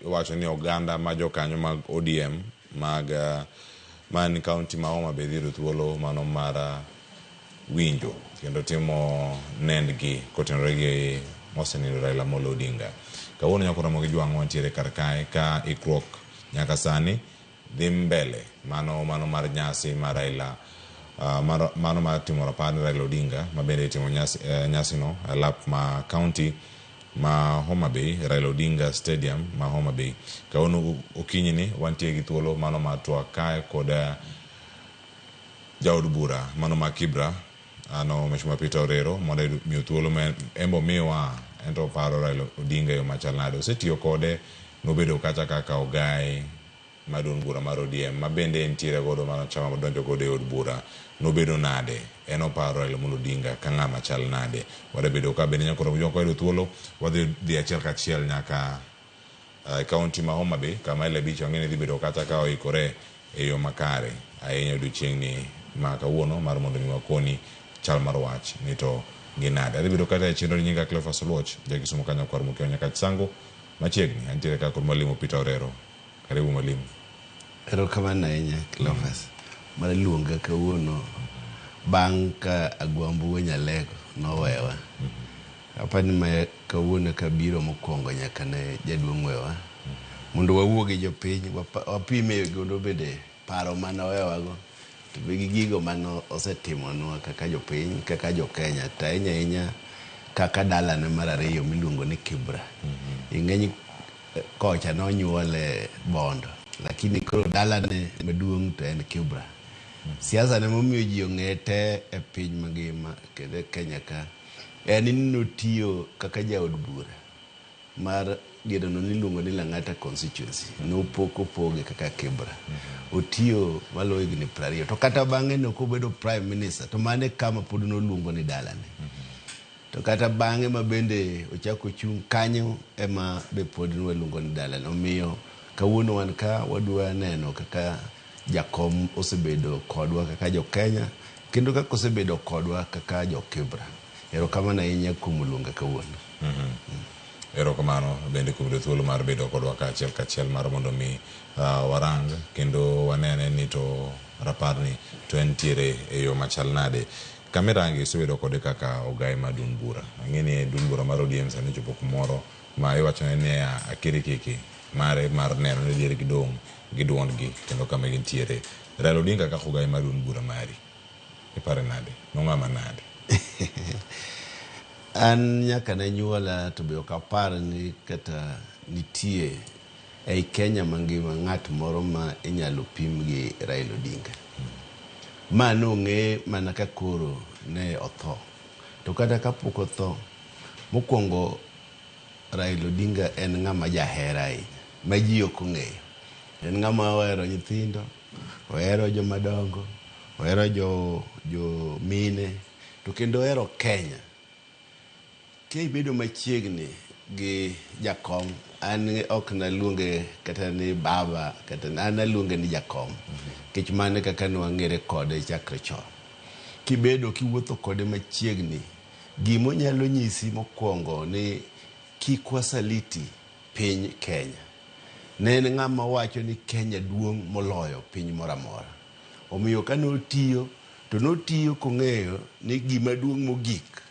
iwacho ni oganda ma jokanyo mag ODM mag man kaunti ma Homa Bay dhi yudo thuolo mano mar winjo kendo timo nendgi kotenore gi mosenindo Raila Amolo Odinga. Kawuono nyaka romo gi jwang' wantiere kar kae ka ikruok nyaka sani dhi mbele mano mano mar nyasi mar Raila mano mar timo rapar ne Raila Odinga ma bende itimo nyasi, nyasino e lap ma county ma Homa Bay, Raila Odinga Stadium ma Homa Bay. Kawuono okinyi ni wantie gi thuolo mano mar twak kae kod jaod bura mano ma Kibra ano Mheshimiwa Peter Orero mondo miyo thuolo ma en bo miwa ento paro Raila Odinga e yo machal nade. Osetiyo kode nobedo kacha kaka ogai mar duond bura mar ODM ma bende entiere godo mano chama modonjo godo e od bura nobedo nade en oparo Raila Amolo Odinga ka ng'ama chal nade. Wadebedo ka bende nyaka romo wayudo thuolo wadhi dhi achiel kachiel nyaka e kaunti ma Homa Bay kama Raila Abich wang'e ni dhi bedo kacha ka oikore e yo makare ahinya odiochieng'ni ma kawuono mar mondo mi wakoni chal mar wach ni to ginade. Adhi bedo kata e chenro ni nyinga Cleophas Oluoch, ja Kisumu kanyo kwar Mokeo Nyakach Sango machiegni antiere ka kod mwalimu Peter Orero. Karibu mwalimu. Erokamano ahinya Cleophas mar luonga kawuono bang' ka Agwambo wuo Nyalego nowewa. Apani ma kawuono kabiro mokwongo nyaka ne jaduong' wewa mondo wawuo gi jopiny wapime godo bende paro mane owewago to be gi gigo mane osetimonwa kaka jopiny kaka jokenya to ahinya ahinya kaka dalane mar ariyo miluongo ni Kibra. Ing'eny kocha nonyuole Bondo lakini koro dalane maduong' to en Kibra. Siasa ne momiyo ji ong'eye te e piny mangima kendo e Kenya ka en ni notiyo kaka jaod bura mar diereno niluongo ni Lang'ata constituency nopok opoge kaka Kibra. Otiyo maloyo higni 20 to kata bang'e ne ok obedo prime minister to mano e kama pod noluongo ni dalane. To kata bang'e ma bende ochako ochung' kanyo ema be pod nwaluongo ni dalane. Omiyo kawuono wan ka wadwa neno kaka jakom osebedo kodwa kaka jo-Kenya kendo kaka osebedo kodwa kaka jo-Kibra. Erokamano ahinya kuom luonga kawuono. Erokamano bende kuom yudo thuolo mar bedo kodwa kaachiel kachiel mar mondo mi warang kendo wanene ni to raparni to entiere e yo machal nade. Kamirange isebedo kode kaka ogai mar duond bura. Ang'e ni duond bura mar ODM sani ochopo kumoro ma iwacho ni akirikiki mare mar neno ni dier gidong' gi duondgi kendo kama gintiere. Raila Odinga kaka ogai mar duond bura mari ipare nade? Nong'ama nade? An nyaka ne nyuola to be ok apar ni kata nitie ei Kenya mangima ng'at moro ma inyalo pim gi Raila Odinga. Ma nong'e mana ka koro ne otho. To kata kapok otho, mokwongo Raila Odinga en ng'ama jahera ahinya ma ji ok ong'eyo. En ng'ama ohero nyithindo, ohero joma dongo, ohero jo mine to kendo ohero Kenya. Kibedo machiegni gi jakom, an ok naluonge kata ni baba kata an aluonge ni jakom nikech mano e kaka ne wang'ere kode chakre chon. Kibedo kiwuotho kode machiegni, gimonyalo nyisi mokwongo ni kik wasaliti piny Kenya. Ne en ng'ama wacho ni Kenya duong' moloyo piny moro amora. Omiyo kane otiyo, to notiyo kong'eyo ni gima duong' mogik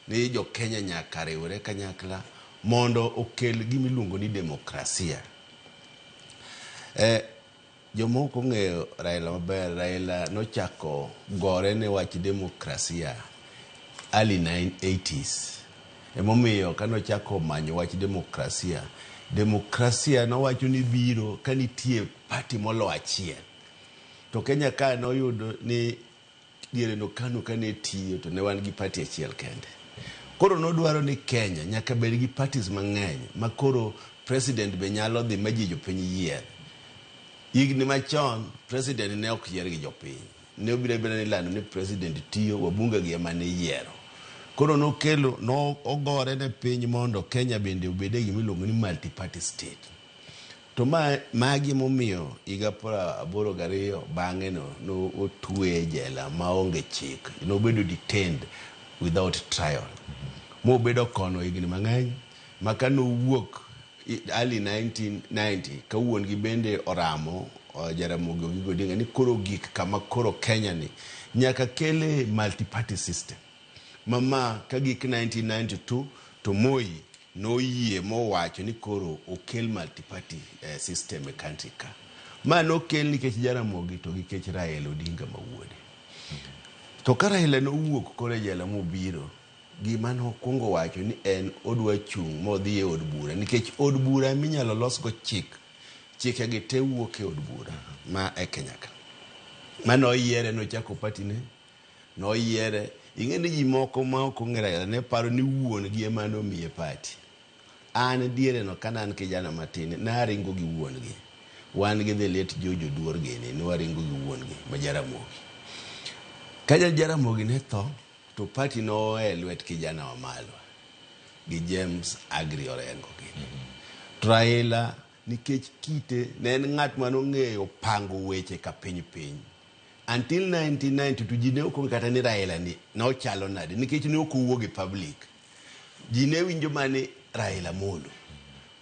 ni jo Kenya nyaka riwre kanyakla mondo okel gima iluongo ni demokrasia. Jomoko ong'eyo Raila maber. Raila nochako gore ne wach demokrasia early 80s. Emomiyo kanochako manyo wach demokrasia, demokrasia nowacho ni biro ka nitie party molo achiel. To Kenya ka noyudo ni diere no KANU kane tiyo to ne wan gi party achiel kende. Koro nodwaro ni Kenya nyaka bed gi parties mang'eny ma koro president be nyalo dhi ma ji jopiny yier. Higni machon president ne ok yier gi jopiny. Ne obiro abira ni lando ni president tiyo, wabunge gi ema ne yiero. Koro nokelo, no ogore ne piny mondo Kenya bende obed e gima iluongo ni multi party state. To ma magi emomiyo higa 82 bang'e no no otweye e jela maonge chik. Nobedo detained without trial. Mobedo kono higni mang'eny ma kanowuok Early 1990 ka wuon gi bende oramo Jaramogi Oginga Odinga ni koro gik kama koro Kenya ni nyaka kele multi-party system. Mama ka gik 1992 to Moi noyie mowacho ni koro okel multi-party system e country ka. Ma nokel nikech Jaramogi to nikech Raila Odinga ma wuode. To ka Raila nowuok koro e jela mobiro, gima nokwongo wacho ni en odwa chung' modhi e od bura nikech od bura eminyalo losgo chik. Chikegi te wuok e od bura ma e Kenya ka. Mane oyiere nochako party ne, noyiere. Ing'e ni ji moko ma ok ong'e Raila ne paro ni wuon gi ema nomiye party. An diere no kane an kijana matin, naringo gi wuon gi. Wan gi the late George Oduor gini, ne waringo gi wuon gi ma Jaramogi. Ka Jaramogi ne tho, to party nowe e lwet kijana Wamalwa gi James Agri Orengo gini. To Raila nikech kite ne en ng'at manong'eyo pango weche ka piny piny. Until 1990 to ji ne ok ong'e kata ni Raila ni nochalo nade nikech ne ok owuog e public. Ji ne winjo mana ni Raila Amolo.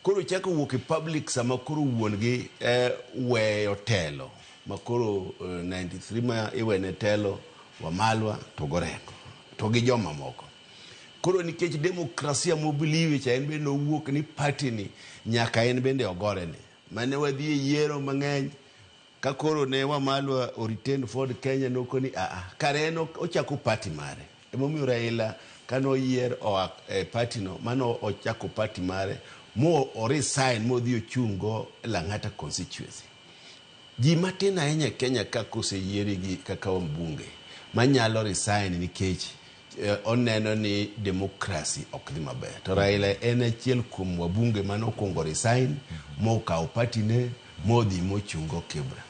Koro ochako wuok e public sama koro wuon gi weyo telo ma koro 93 ma iwene telo Wamalwa to gorengo to gi joma moko. Koro nikech demokrasia mobiliwe cha en bende owuok ni party ni nyaka en bende ogore ni. Mane wadhi e yiero mang'eny ka koro ne Wamalwa o retain Ford Kenya nokoni aa kare en ochako party mare. Emomiyo Raila kane oyier oa e party no mano ochako party mare mo o resign modhi ochung' go Lang'ata constituency. Ji matin ahinya e Kenya ka koseyieri gi kaka mbunge manyalo resign nikech oneno ni democracy ok dhi maber. To Raila en achiel kuom wabunge mane okwongo resign mokawo party ne modhi mochungo Kibra.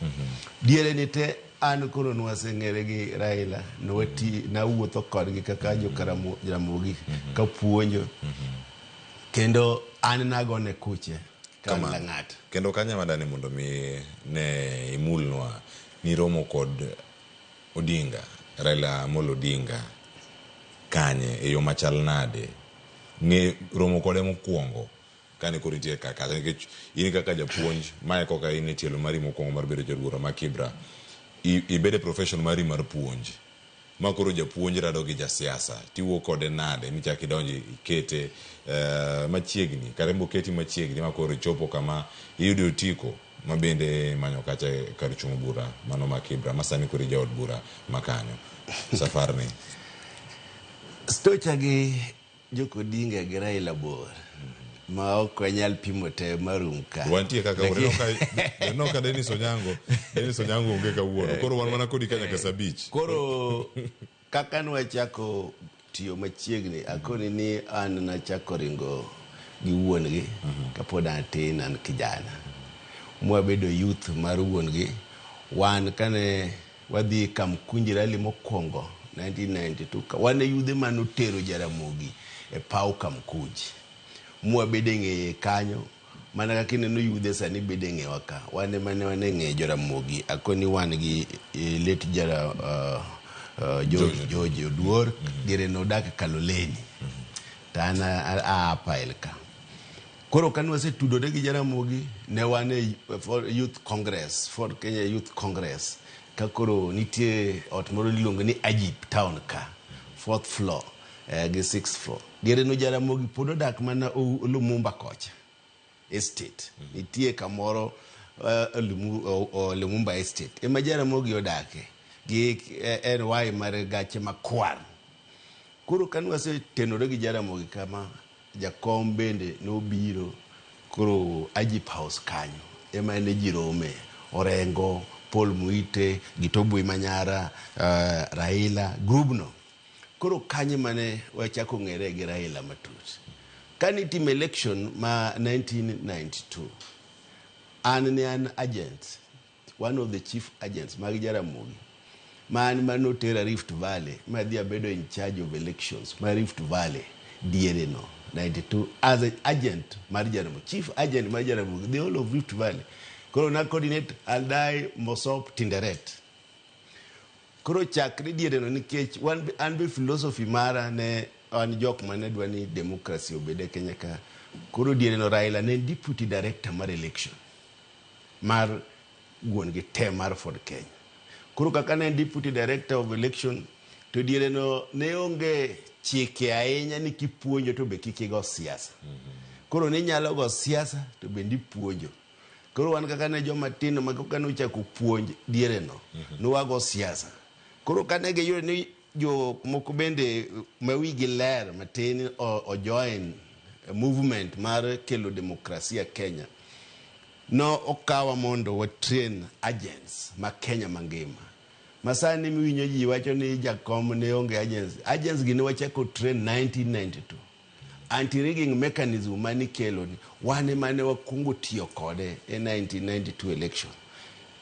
Diere ni te an koro nwaseng'ere gi Raila, nwati nawuotho kodgi kaka joka Ramogi kapuonjo. Kendo an nagone kuche ka an Lang'ata. Kendo kanyo ema dani mondo mi ne imulnwa niromo kod Odinga, Raila Amolo Odinga kanye e yo machal nade? Ng'e romo kode mokwongo kane koro intie kar kacha nikech in kaka japuonj mae koka in e tielo mari mokwongo mar bedo jaod bura ma Kibra ibedo e profession mari mar puonj ma koro japuonj rado gi jasiasa tiwuo kode nade michak idonj ikete machiegni kata en be oketi machiegni ma koro ichopo kama iyude otiko ma bende imanyo kacha e kar chung' bura mano ma Kibra ma sani koro ijaod bura ma kanyo safar ni Stocha gi Jok Odinga gi Raila bor ma ok wanyal pimo te marum ka. Wantie kaka uneno ka Dennis Onyango, Dennis Onyango onge kawuono. Koro wan mana kodi ka nyaka saa abich. Koro kaka nwachako tiyo machiegni, akoni ni an nachako ringo gi wuon gi kapod atin an kijana. Mwabedo youth mar wuon gi. Wan kane wadhi Kamkunji rally mokwongo 1992 ka wan e yudhe mane otero Jaramogi e paw Kamkunji. Mwabedo e ng'eye kanyo mana kaka ineno yudhe sani bedo e ng'ewa ka. Wan ema ne wan e ng'e Jaramogi. Akoni wan gi late Jara George, George Oduor diere nodak Kaloleni. To an a Apael ka. Koro kane wasetudore gi Jaramogi, ne wan e Youth Congress, Ford Kenya Youth Congress, ka koro nitie ot moro iluongo ni Ajip town ka, fourth floor gi sixth floor. Diere no Jaramogi pod odak mana Lumumba kocha estate. Nitie kamoro Lumumba estate. Ema Jaramogi odake gi NY mar gache makwar. Koro kane wasetenore gi Jaramogi kama, Jakom bende nobiro koro Agip House kanyo ema ne ji rome. Orengo, Paul Muite, Gitobui Manyara, Raila, grubno. Koro kanyo mane wachako ng'ere gi Raila matut. Kane itimo election ma 1992, an ne an agent, one of the chief agents mag Jaramogi, ma an ma notera Rift Valley, madhi abedo in charge of elections ma Rift Valley diere no 92 as an agent mar Jaramogi, chief agent mar Jaramogi, the whole of Rift Valley. Koro na coordinate Aldai, Mosop, Tinderet. Koro chakre diere no nikech wan an be philosophy mara ne an jok mane dwa ni democracy obed e Kenya ka. Koro diere no Raila ne en deputy director mar election mar wuon gi te mar Ford Kenya. Koro kaka ne en deputy director of election to diere no ne onge chike ahinya ni kipuonjo to be kik igo siasa. Koro ninyalo go siasa to bende ipuonjo. Koro wan kaka ne joma tindo ma koka nochako puonj diere no, nwago siasa. Koro kane giyudo ni jok moko bende ma wigi ler matin o join movement mar kelo demokrasia Kenya, no okawa mondo wa train agents ma Kenya mangima. Masani miwinjo ji wacho ni jakom ne onge agents. Agents gi ne wachako train 1992. Anti-rigging mechanism mane ikelo ni wan ema ne wakwongo tiyo kode e 1992 election.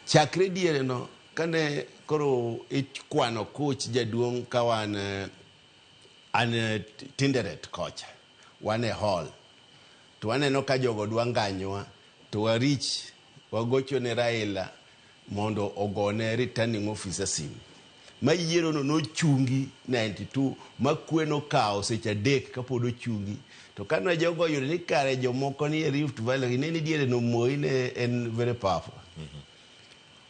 Chakre diere no kane koro ikwano kuch jaduong' ka wan an Tinderet kocha, wan e hall to waneno ka jogo dwa nganywa to warich wagocho ne Raila mondo ogone returning officer simu. Ma yiero no nochungi 92 ma kwe nokawo seche adek kapod ochungi. To kane jogo oyudo ni kare jomoko ni e Rift Valley, ne ni diere no Moi ne en very powerful.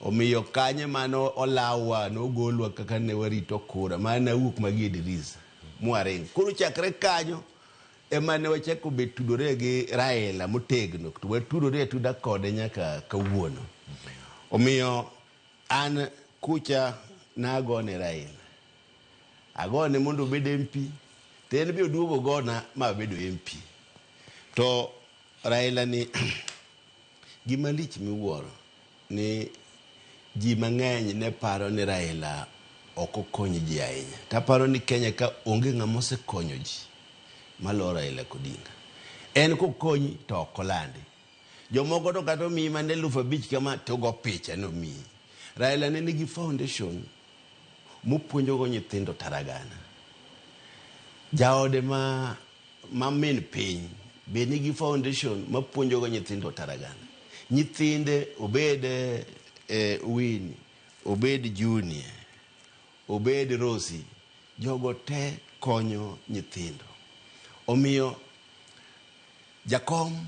Omiyo kanye mano olawwa nogolwa kaka ne warito kura ma nawuok magi e dirisa mwaringo. Koro chakre kanyo ema ne wachako bet tudore gi Raila motegno to watudore atuda kode nyaka kawuono. Omiyo an kucha nagone Raila. Agone mondo obed MP to en be oduogo ogona ma abedo MP. To Raila ni gima lich miwuoro ni ji mang'eny ne paro ni Raila ok okony ji ahinya. Taparo ni Kenya ka onge ng'ama osekonyo ji maloyo Raila Odinga. En kokonyi to ok olandi. Jomoko to kata omiyi mana 5,000 kama to go picha ni omiyi. Raila ne nigi foundation mopuonjogo nyithindo taragana. Jaode ma ma min piny be nigi foundation mapuonjogo nyithindo taragana. Nyithinde obed Winnie, obed Junior, obed Rosie, jogo te konyo nyithindo. Omiyo jakom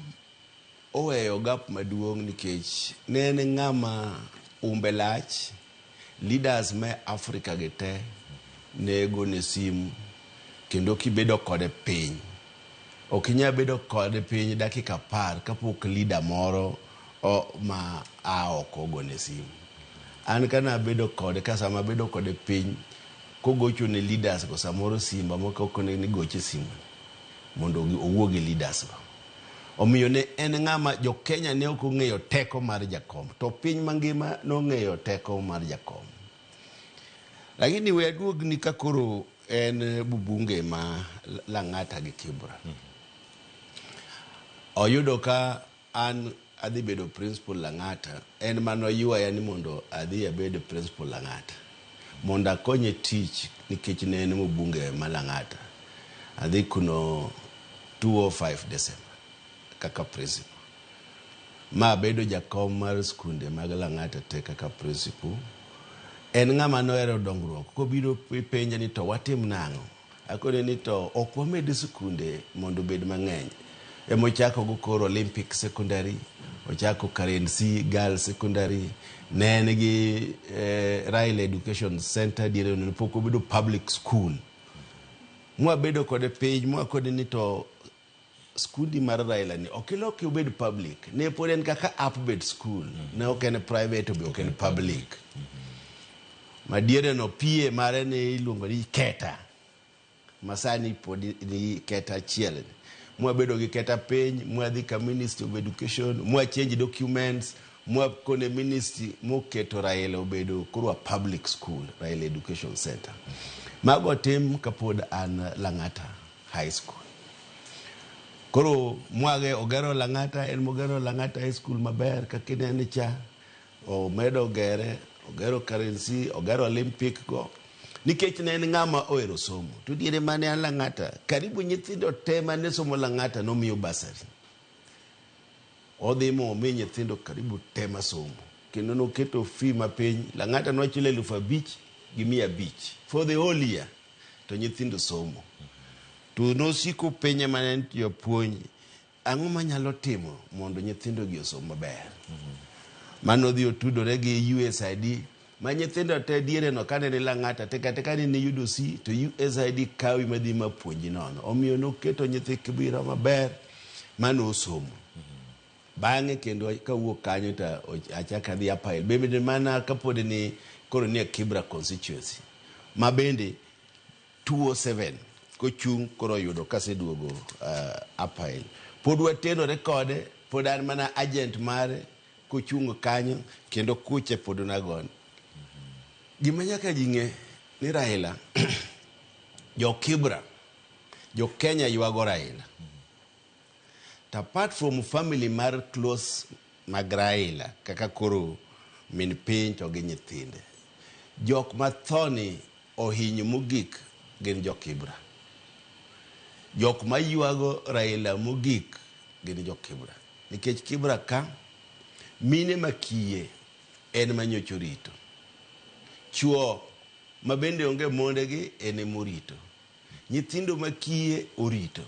oweyo gap maduong' nikech ne en ng'ama umbe lach, leaders me Africa gi te ne gone simu kendo kibedo kode piny ok inyal bedo kode piny dakika 10 kapok leader moro ma a oko ogone simu. An kana abedo kode ka sama abedo kode piny kogocho ne leaders go samoro simba moko okone ni goche simu mondo owuo gi leaders go. Omiyo ne en ng'ama jo Kenya ne ok ong'eyo teko mar jakom to piny mangima nong'eyo teko mar jakom. Lakini we aduogni ka koro en bubunge ma Lang'ata gi Kibra. Oyudo ka an adhi bedo principal Lang'ata, en manoywaya ni mondo adhi abed principal Lang'ata. Mondo akonye tich nikech ne en mbunge ma Lang'ata. Adhi kuno 205 December kaka principal. Ma abedo jakom mar skunde mag Lang'ata te kaka principal. En ng'ama nohero dongruok. Kobiro penja ni to watim nang'o? Akone ni to ok wamed skunde mondo obed mang'eny. Emochako go koro Olympic Secondary, ochako Karensi Girls Secondary, ne en gi Raila Education Center diere no pok obedo public school. Mwabedo kode piny, mwakone ni to skundi mar Raila ni ok iloke obed public. Ne pod en kaka upbet school. Ne ok en private be ok en public. Madiere no PA mare ne iluongo ni Keta. Masani pod ni Keta achiel. Mwabedo gi Keta piny, mwadhi ka Ministry of Education, mwa change documents, mwa kone ministry moketo Raila obedo koro a public school, Raila Education Center. Mago tim kapod an Lang'ata High School. Koro mwage ogero Lang'ata, en mogero Lang'ata High School maber kaka inene cha. Omedo gere, ogero Karensi, ogero Olympic go. Nikech ne en ng'ama ohero somo. To diere mane an Lang'ata, karibu nyithindo te mane somo Lang'ata nomiyo bursary. Odhi momi nyithindo karibu te masomo. Kendo noketo fee mapiny. Lang'ata nochulo 5,500 for the whole year. To nyithindo somo. To nosiko penja mane en japuonj. Ang'o manyalo timo mondo nyithindo gi osom maber? Mano dhi otudore gi USAID ma nyithindo te diere no kane ni Lang'ata tek ateka ni niyudo C to USAID kawi madhi ma puonji nono. Omiyo noketo nyithi Kibira maber mano osomo. Bang'e kendo kawuok kanyo to achako adhi Apail. Bende mana kapod ni koro ni e Kibra constituency ma bende 207 kochung' koro oyudo kaseduogo Apail. Pod watenore kode, pod an mana agent mare kochung' kanyo kendo kuche pod nagone. Gima nyaka ji ng'e ni Raila, jo Kibra, jo Kenya ywago Raila. To apart from family mar close mag Raila kaka koro min piny to gi nyithinde, jok ma thoni ohinyo mogik gin jo Kibra. Jok ma ywago Raila mogik gin jo Kibra. Nikech Kibra ka, mine ma kiye en ma nyocha orito. Chuo ma bende onge mondegi en emorito. Nyithindo ma kiye orito.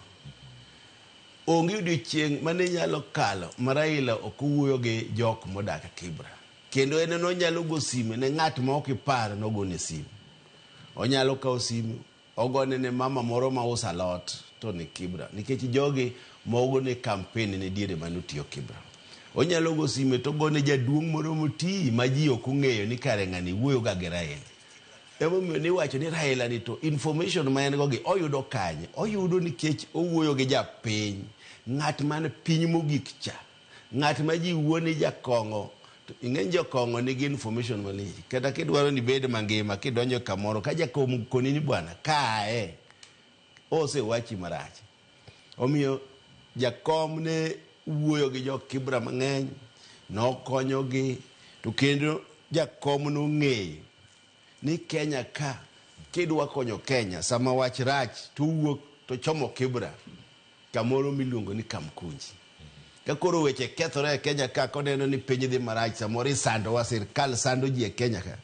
Onge odiochieng' mane nyalo kalo ma Raila ok owuoyo gi jok modak Kibra. Kendo en nonyalo go sime ne ng'at ma ok ipar nogone simu. Onyalo kawo simu ogone ne mama moro ma uso alot to ni Kibra. Nikech jogi mogone campaign ne diere mane otiyo Kibra. Onyalo go sime to ogone jaduong' moro moti ma ji ok ong'eyo ni kare ng'ani wuoyo ga gi Raila. Emomiyo niwacho ni Raila ni to information ma en go gi oyudo kanye? Oyudo nikech owuoyo gi japiny. Ng'at man piny mogik cha. Ng'at ma ji wuo ni jakong'o, to ing'eny jokong'o nigi information malich. Kata kidwaro ni ibed mangima, kidonjo kamoro, ka jakong'o koni ni bwana, kae, osewachi marach. Omiyo jakom ne wuoyo gi jo Kibra mang'eny, nokonyogi, to kendo jakom nong'eyo ni Kenya ka, kidwa konyo Kenya, sama wach rach, to owuok to chomo Kibra. Kamoro miluongo ni Kamkunji. Ka koro weche kethore e Kenya ka koneno ni piny dhi marach, samoro isandowa, sirkal sando ji e Kenya ka,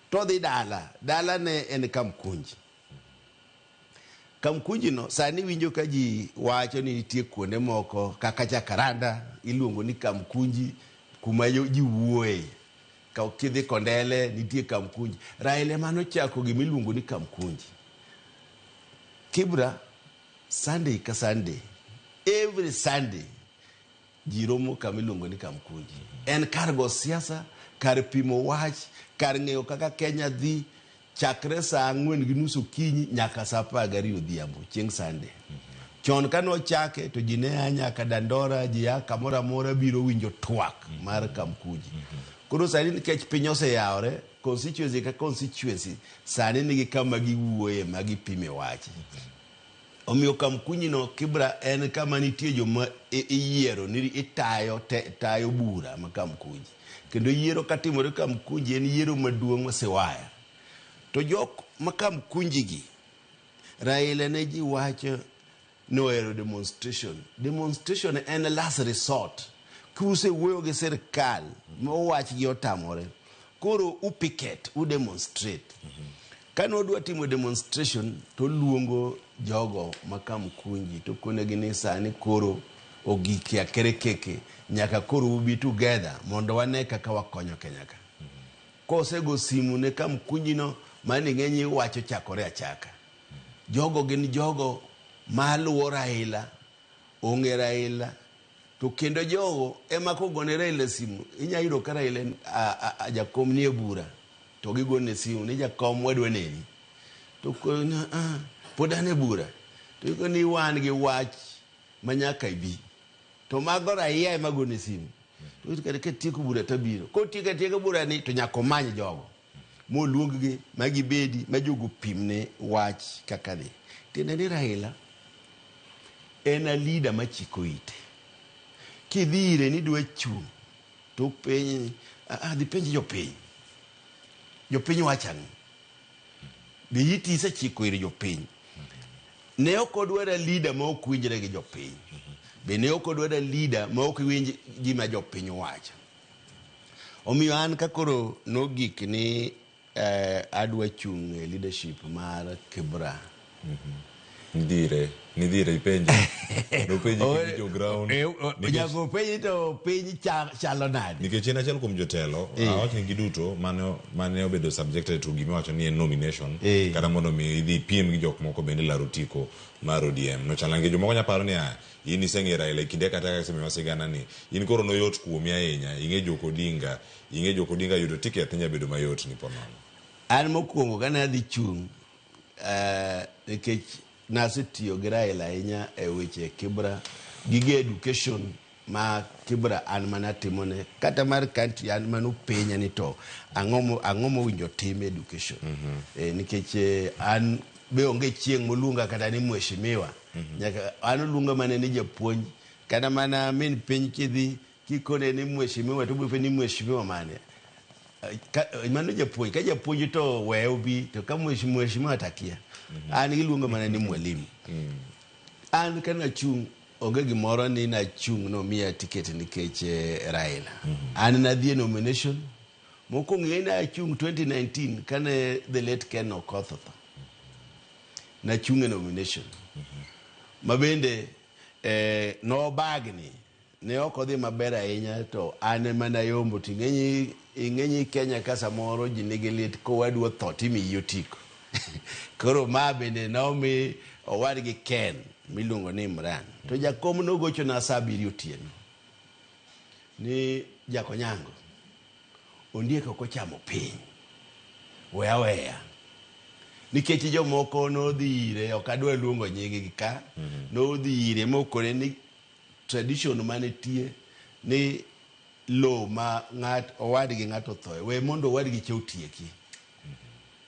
to odhi dala. Dala ne en Kamkunji. Kamkunji no sani winjo ka ji wacho ni nitie kuonde moko kaka Jakaranda iluongo ni Kamkunji kuma ji wuoye. Ka kidhi Kondele nitie Kamkunji. Raila ema nochako gima iluongo ni Kamkunji. Kibra Sunday ka Sunday, every Sunday, ji romo kama iluongo ni Kamkunji. En kar go siasa, kar pimo wach, kar ng'eyo kaka Kenya dhi, chakre saa 4:30 okinyi nyaka saa 12 odhiambo chieng' Sunday. Chon kane ochake to ji ne a nyaka Dandora, ji a kamoro amora biro winjo twak mar Kamkunji. Koro sani nikech piny oseyawore, constituency ka constituency sani nigi kama giwuoye ma gipime wach. Omiyo Kamkunji no Kibra en kama nitie joma iyiero ni itayo te, tayo bura ma Kamkunji. Kendo yiero katimore Kamkunji en yiero maduong' ma Siwaya. To jok ma Kamkunji gi, Raila ne ji wacho ni ohero demonstration. Demonstration en last resort. Kusewuoyo gi sirkal ma wachgi otamore, koro u picket, u demonstrate. Kane odwa timo demonstration to oluongo jogo ma Kamkunji to okonegi ni sani koro ogik e akerekeke, nyaka koro ubi together mondo wane kaka wakonyo Kenya ka. Kosego simu ne Kamkunji no, mano ing'e ni wacho chakore achaka. Jogo gin jogo maluwo Raila, ong'e Raila, to kendo jogo ema kogone Raila simu, inya yudo ka Raila jakom nie bura, to gigone simu ni jakom wadwa neni. To koni, ah, pod an e bura. To gikoni wan gi wach ma nyaka ibi. To mago raia ema gone simu. To kata katieko bura tabiro. Kotieko atieka bura ni to nyaka omany jogo. Moluong gi ma gibedi ma jogo pimne wach kaka dhi. Tiende ni Raila en a leader machiko ite. Kidhi ire ni idwa chung' to openji ni ah, dhi penj jopiny. Jopiny wacho ang'o? Be iti isechiko ir jopiny? Ne ok odwar a leader ma ok winjre gi jopiny. Be ne ok odwar a leader ma ok winj gima jopiny wacho. Omiyo an ka koro nogik ni adwa chung' e leadership mar Kibra. Nidhire, nidhire ipenje. Nopenji kiwinjo ground. Nikech- Nyaka openji to piny chalo nade. Nikech en achiel kuom jotelo, awach ni giduto mane mane obedo subjected to gima iwacho ni en nomination, kata mondo mi idhi ipiem gi jok moko bende laro otiko mar ODM. Nochalo nikech jomoko nya paro ni ah, in iseng'eyo Raila e kinde kata kaka isemiwa sigana ni, in koro noyot kuomi ahinya, ing'e Jok Odinga, ing'e Jok Odinga yudo ticket ne nya bedo mayot ni ponono. An mokwongo kane adhi chung' nikech nasetiyo gi Raila ahinya e weche Kibra, gige education ma Kibra an mana timone, kata mar country an mano penja ni to ang'o mowinjo tim education. Nikech an be onge chieng' moluonga kata ni mheshimiwa. Nyaka an oluonga mana ni japuonj, kata mana min piny kidhi kikone ni mheshimiwa to obiro ni mheshimiwa mane. Mano japuonj, ka japuonj to we obi, to ka mheshimiwa takia. An giluonga mana ni mwalimu. An ka nachung' onge gimoro ni nachung' nomiya ticket nikech Raila. An nadhi e nomination. Mokwongo ing'e ni nachung' 2019 kane the late Ken Okoth otho. Nachung' e nomination. Ma bende nobagni. Ne ok odhi maber ahinya to an ema nayombo to ing'enyi Kenya ka samoro ji nigi lit kowadu otho timiyi otiko. Koro ma bende nomi owadgi Ken miluongo ni Imran. To jakom nogochona saa abiriyo otieno ni Jakonyango, ondiek ok ochamo piny, we aweya. Nikech jomoko nodhi ire, ok adwa luongo nying gi ka, nodhi ire mokone ni tradition manitie ni lowo ma ng'at owadgi ng'ato othoe we mondo owadgi cha otieki.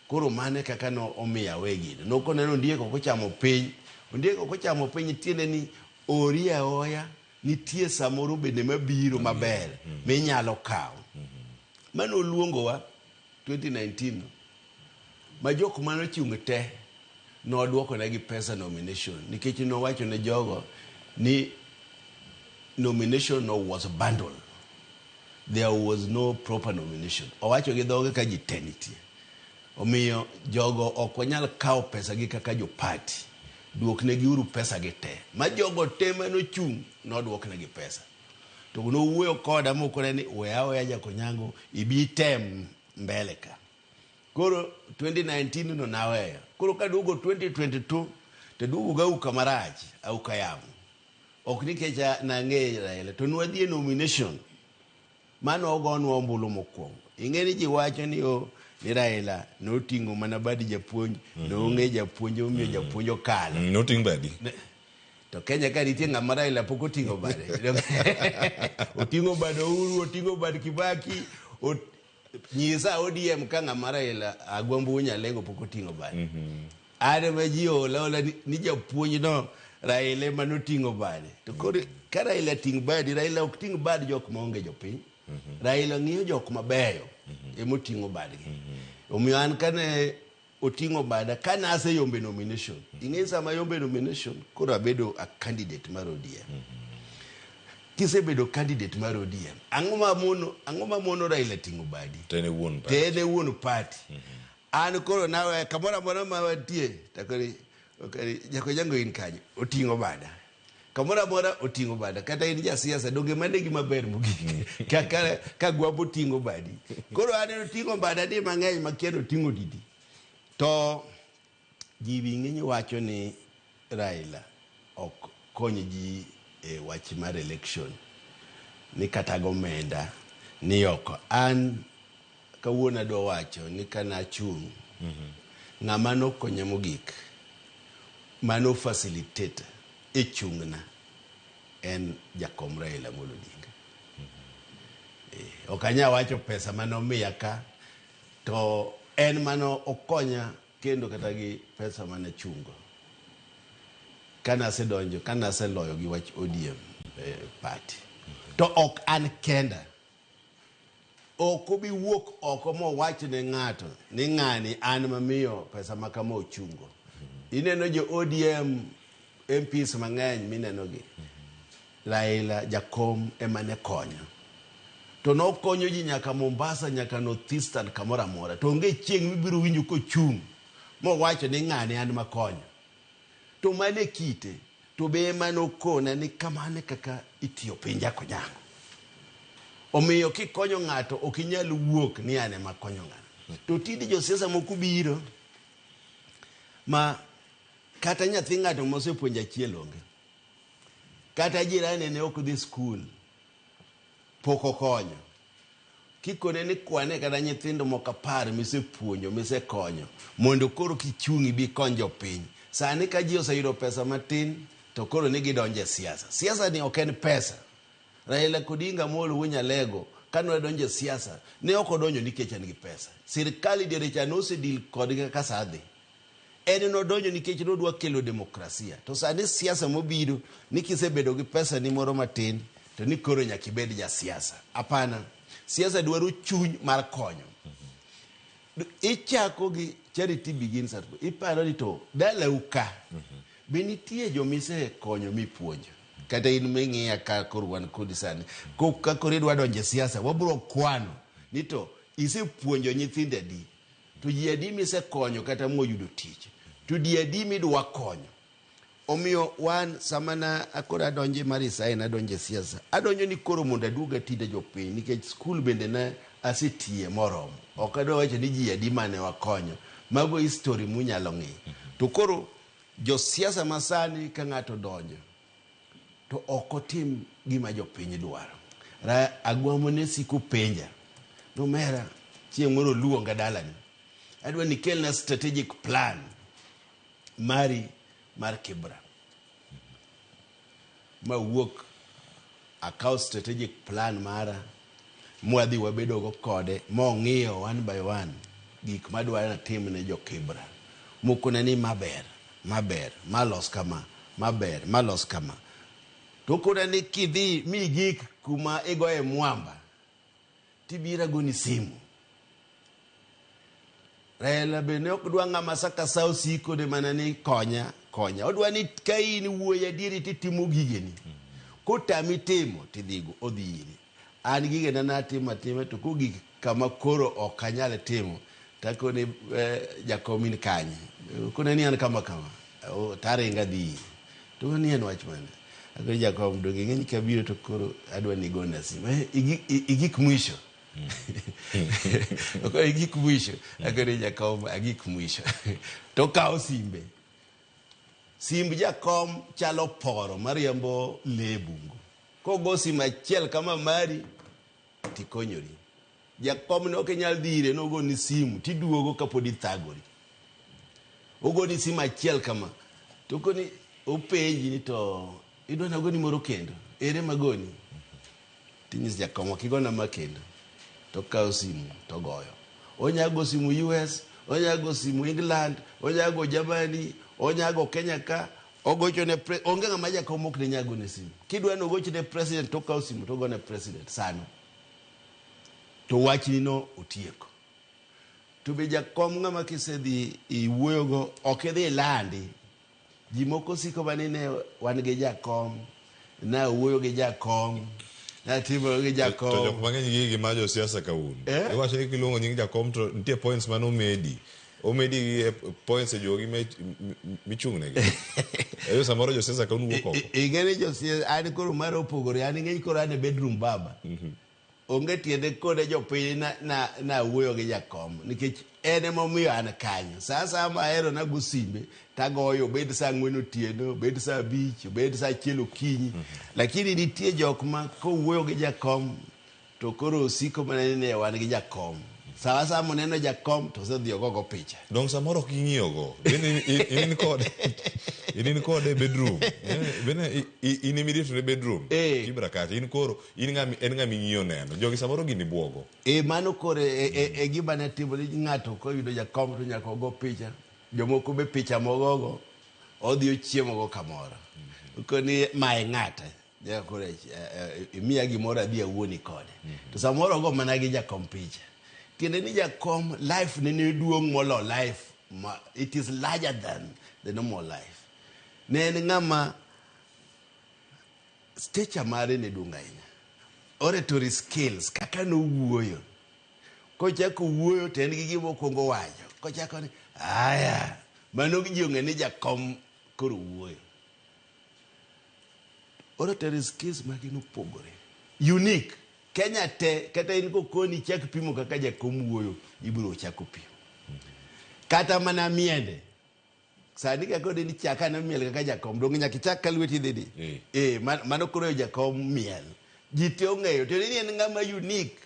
Koro mano kaka no omiyo awe gino. Nokone ni ondiek ok ochamo piny. Ondiek ok ochamo piny tiende ni ori aoya nitie samoro bende mabiro maber minyalo kawo. Mano oluongowa 2019 ma jok mane ochung' te noduokonegi pesa nomination nikech nowacho ne jogo ni nomination no was bundle. There was no proper nomination. Owacho gi dhoge ka ji te nitie. Omiyo jogo ok wanyal kawo pesa gi kaka jo party. Duoknegi uru pesa gi te. Ma jogo te manochung' noduoknegi pesa. To nowuoyo koda mokone ni we aweya Jakonyango ibi item mbele ka. Koro 2019 no naweyo. Koro kaduogo 2022 to aduogo gi auka marach, auka yamo. Ok nikech nang'e Raila, to nwadhi e nomination mano ogonwa ombulu mokwongo. Ing'e ni ji wacho ni o ni Raila noting'o mana bad japuonj, nong'e japuonj omiyo japuonj okalo. Noting' badi. To Kenya ka nitie ng'ama Raila pok oting'o bade. Oting'o bad Uhuru, oting'o bad Kibaki, nyisa ODM ka ng'ama Raila Agwambo Nyalego pok oting'o bade. An ema ji ola ola ni japuonj no Raila ema noting'o bade. To koro ka Raila ting' badi, Raila ok ting' bad jok maonge jopiny. Raila ng'iyo jok mabeyo ema oting'o badgi. Omiyo an kane oting'o bada kane aseyombe nomination. Ing'e sama ayombe nomination koro abedo a candidate mar ODM. Kisebedo candidate mar ODM, ang'o ma mono Raila ting'o badi? To en e wuon party. To en e wuon party. An koro nawe kamoro amora ma wantie takoni Jakonyango in kanye? Oting'o bada. Kamoro amora oting'o bada. Kata in jasiasa donge mano e gima ber mogik. Ka Gwambo ting'o badi. Koro an oting'o bada di mang'eny makia ni oting'o didi. To ji ng'eny wacho ni Raila ok kony ji e wach mar election ni kata gomenda ni oko. An kawuono adwa wacho ni kane achung' ng'ama nokonya mogik mano facilitate e chung'na en jakom Raila Amolo Odinga. Ok anyal wacho pesa mane omiya ka to en mano okonya kendo kata gi pesa mane achungo. Kane asedonjo, kane aseloyo gi wach ODM party. To ok an kenda. Ok obi wuok oko mowach ne ng'ato ni ng'ani an mamiyo pesa ma kama ochungo. Ineno jo ODM MPs mang'eny mineno gi. Raila jakom ema ne konyo. To nokonyo ji nyaka Mombasa, nyaka North Eastern kamoro amora. To onge chieng' mibiro winjo kochung' mowacho ni ng'ani an makonyo. To mano e kite. To be ema nokona ni kamano e kaka itiyo piny Jakonyango. Omiyo kikonyo ng'ato ok inyal wuok ni an ema akonyo ng'ano. To tinde josiasa moko biro ma kata nyathi ng'ato mosepuonjo achiel onge. Kata jirani ne ok dhi skul pok okonyo. Kikone ni kwane kata nyithindo moko apar misepuonjo, misekonyo mondo koro kichung' ibi ikony jopiny. Sani ka ji oseyudo pesa matin to koro ni gidonjo e siasa. Siasa ni ok en pesa. Raila Odinga Amolo Wuod Nyalego kane odonjo e siasa ne ok odonjo nikech en gi pesa. Sirkal e diere cha nosedil kodgi kaka saa dhi. En nodonjo nikech nodwa kelo demokrasia. To sani siasa mobiro ni kisebedo gi pesa ni moro matin to ni koro nyaka ibed ja siasa. Hapana. Siasa dwaro chuny mar konyo. Ichako gi charity begins at home. Iparo ni to dalau ka be nitie joma isekonyo mipuonjo? Kata in ming'iya ka koro wan kodi sani. Ka koro idwa donjo e siasa wabro kwano ni to isepuonjo nyithindo adi? To ji adi misekonyo kata moyudo tich? To ji adi midwa konyo? Omiyo wan sama na koro adonje mar Isaya nadonje siasa, adonjo ni koro mondo aduog ati ne jopiny nikech skul bende ne asetiye moromo. Ok adwa wacho ni ji adi mane wakonyo. Mago history munyalo ng'iyo. To koro josiasa masani ka ng'ato odonjo to ok otim gima jopiny dwaro. Agwambo ne siko penja, nomera chieng' moro oluonga dalani, adwa ni ikelna strategic plan mari mar Kibra. Mawuok akawo strategic plan mara mwadhi wabedogo kode mong'iyo one by one gik madwaro natim ne jo Kibra. Mokona ni maber, maber, malos kama, maber, malos kama. To okona ni kidhi migik kuma igoye mwamba, tibiro agoni simu. Raila be ne ok dwa ng'ama sa ka sa osiko ne mana ni konya, konya. Odwa ni ka in wuoyi adieri titimo gigeni. Kotami timo tidhigo, odhi iri. An gigena natimo atima to kogik kama koro ok anyal timo takone jakom in kanye? Okone ni an kama kama. Taringo adhi ire. To ni en wach mane? Akone jakom donge ing'e ni kabiro to koro adwa ni igona simu. Igik mwisho. Okone igik mwisho. Akone jakom agik mwisho. To okawo simbe. Simb jakom chalo poro mariembo lee e bungu. Kogo simu achiel kama mari tikonyori. Jakom ne ok inyal dhi ire nogoni simu tiduogo kapod ithagori. Ogoni simu achiel kama to koni openji ni to idwa nagoni moro kendo ere magoni tinyis jakom ok igona ma kendo tokawo simu togoyo. Onya go simu US, onya go simu England, onya go Germany, onya go Kenya ka ogocho ne pre, onge ng'ama jakom ok ne nyal gone simu. Kidwa ni ogoch ne president tokawo simu togo ne president sano. To wachni no otieko. To be jakom ng'ama kisedhi iwuoyogo ok idhi ilandi. Ji moko siko mana ni ne wan gi jakom, nawuoyo gi jakom, natimo gi jakom. To jok mang'eny gi gima josiasa ka un. Eh? Iwacho ni kiluongo nying jakom to nitie points mane omedi. Omedi gi points e jogi michung' negi. Eyo samoro josiasa ka un wuok oko. Ing'e ni josiasa, an koro mara opogore, an ing'e ni koro an e bedroom baba. Onge tiende kone jopiny na nawuoyo gi jakom nikech en emomiyo an kanyo. Sa asaya ma ahero nago simbe tagoyo obed saa ang'wen otieno, obed saa abich, obed saa achiel okinyi. Lakini nitie jok ma kowuoyo gi jakom to koro osiko mana ni ne wan gi jakom. Sa asaya moneno jakom to osedhi ogogo picha. Dong samoro ok ing'iyogo. Bende in kode. In kode e bedroom. Bende in immediately e bedroom. Eh. Kibra kacha in koro in ng'ama en ng'ama ing'iyo neno. Jogi samoro gini buogo. E mano koro e gima ne timore ng'ato koyudo jakom to nyaka ogo picha. Jomoko be picha mogogo odhi ochiemogo kamoro. Koni mae ng'ata. Ja koro imiya gimoro adhi awuoni kode. To samoro ogo mana gi jakom picha. Tiende ni jakom life ne ne duong' molo life ma, it is larger than the normal life. Ne en ng'ama stature mare ne duong' ahinya. Oratory skills kaka nowuoyo. Kochako wuoyo to en gi gima okwongo wacho. Kochako ni aya mano ji ong'e ni jakom koro wuoyo. Oratory skills mage nopogore. Unique. Kenya te, kata in kokoni chak pimo kaka jakom wuoyo, ibiro chako pimo. Kata mana miende. Sani ka kodi ni chak ane miel kaka jakom, donge nyaka ichak ka lweti dhi di? Eh. Eh, mano koro jakom miel. Ji te ong'eyo, to ni en ng'ama unique.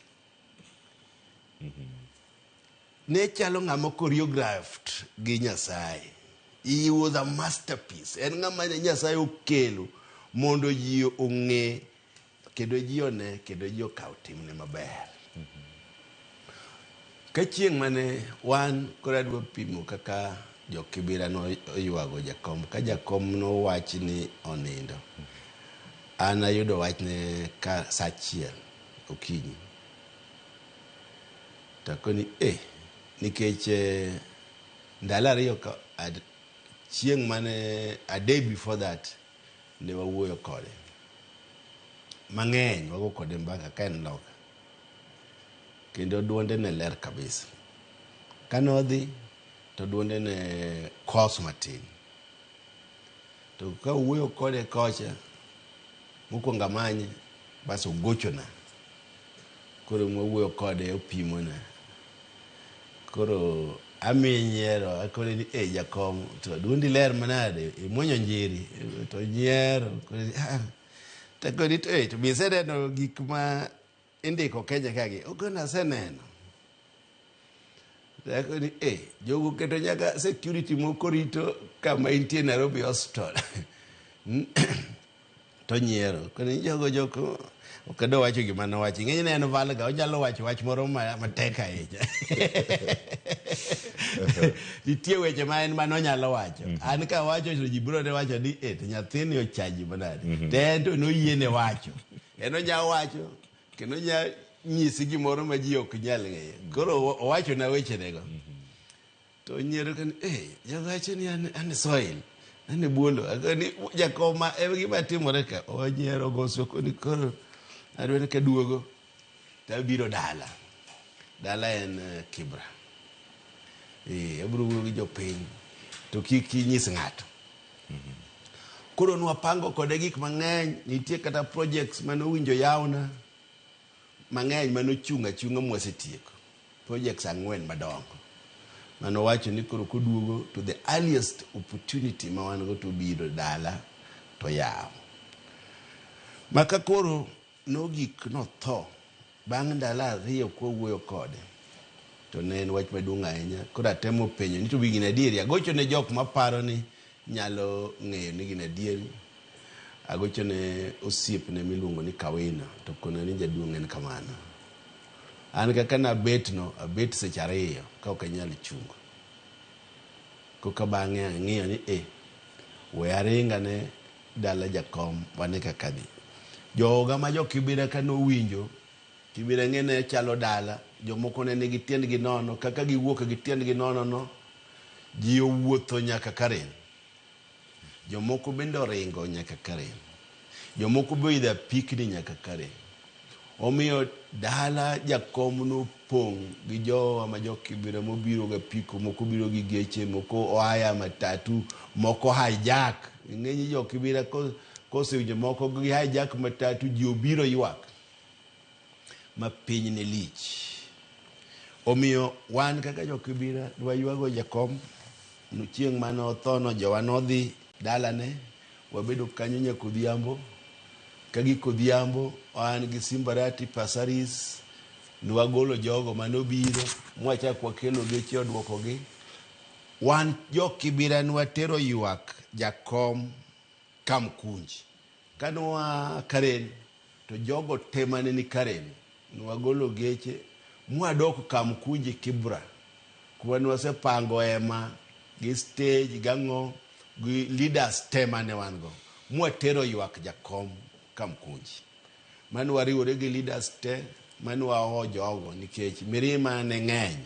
Ne chalo ng'ama choreographed gi Nyasaye. He was a masterpiece. En ng'ama Nyasaye okelo mondo ji ong'e kendo ji one kendo ji okaw timne maber. Ka chieng' mane wan koro adwa pimo kaka jo-Kibera noywago jakom, ka jakom nowach ni onindo, an ayudo wachne ka sa achiel okinyi. To akoni eh, nikech ndalo ariyo ka chieng' mane a day before that ne wawuoyo kode mang'eny, wago kode mbaka ka en loka kendo duonde ne ler kabisa. Kane odhi to duonde ne kos matin. To ka wuoyo kode kocha, mokwongo amanye, bas ogochona. Koro mwawuoyo kode opimona. Koro amiye nyiero, akone ni eh jakom, to duondi ler manade, imuonyo njiri, to nyiero. Koro ah, to akone to eh, to be iseneno gik ma indiko Kenya kagi? Okone aseneno. To akone eh, jogo keto nyaka security moko rito kama intie Nairobi Hospital. To nyiero. Kone jogo joko ok adwa wacho gima nowacho. Ing'eny en valga, onyalo wacho wach moro matek ahinya. Nitie weche ma en mano onyalo wacho. An ka wacho to ji biro ne wacho ni eh, to nyathini ochaji manade. To en to noyiene wacho. En onya wacho kendo onya nyisi gimoro ma ji ok nyal ng'eyo. Koro owacho na wechenego. To nyiero kani, eh, jogo wacho ni an soil, an e buolo. Akoni jakoma e gima timore ka. Onyiero goso koni koro adwa ni kaduogo to abiro dala. Dala en Kibra. Eh, abiro wuoyo gi jopiny to kik inyis ng'ato. Koro nwapango kode gik mang'eny, nitie kata projects mane owinjo yawna mang'eny mane ochung' achung'a mwasetieko. Projects 4 madongo. Mane owacho ni koro koduogo to the earliest opportunity ma wan go to obiro dala to yawo. Maka koro nogik notho bang' ndalo 2 kwawuoyo kode to ne en wach maduong' ahinya. Koro atemo penjo ni to be gin adieri. Agocho ne jok maparo ni nyalo ng'eyo ni gin adieri. Agocho ne osiepne miluongo ni Kawina to kona ni jaduong' en kamano. An kaka nabet no, abet seche 2 ka ok anyal chungo. Koka bang'e ang'iyo ni eh, we aringa ne dala jakom wane kaka dhi. Joga ma jo Kibera ka nowinjo, Kibera ng'e ne chalo dala, jomoko ne nigi tiendgi nono, kaka giwuok gi tiendgi nono no, ji owuotho nyaka Karen. Jomoko bende oringo nyaka Karen. Jomoko be oidho apikni nyaka Karen. Omiyo dala jakom nopong' gi jowa ma jo Kibera mobiro gi apiko, moko biro gi geche, moko oaya matatu, moko hijack. Ing'eny jo Kibera kosewinjo moko gi hijack matatu, ji obiro ywak ma piny ne lich. Omiyo wan kaka jo Kibera dwaywago jakom chieng' mane otho no, jowa nodhi dalane, wabedo kanyo nyaka odhiambo. Ka gik odhiambo, an gi Simbarati Pasaris, nwagolo jogo mane obiro, mwachak wakelo geche oduokogi. Wan jo Kibera nwatero ywak jakom Kamkunji. Kane waa Karen, to jogo te mane ni Karen, nwagolo geche, mwadok Kamkunji Kibra, kuma nwasepango hema gi stage gang'o gi leaders te mane wan go, mwatero ywak jakom Kamkunji. Mane wariwore gi leaders te, mane waho jogo nikech mirima ne ng'eny.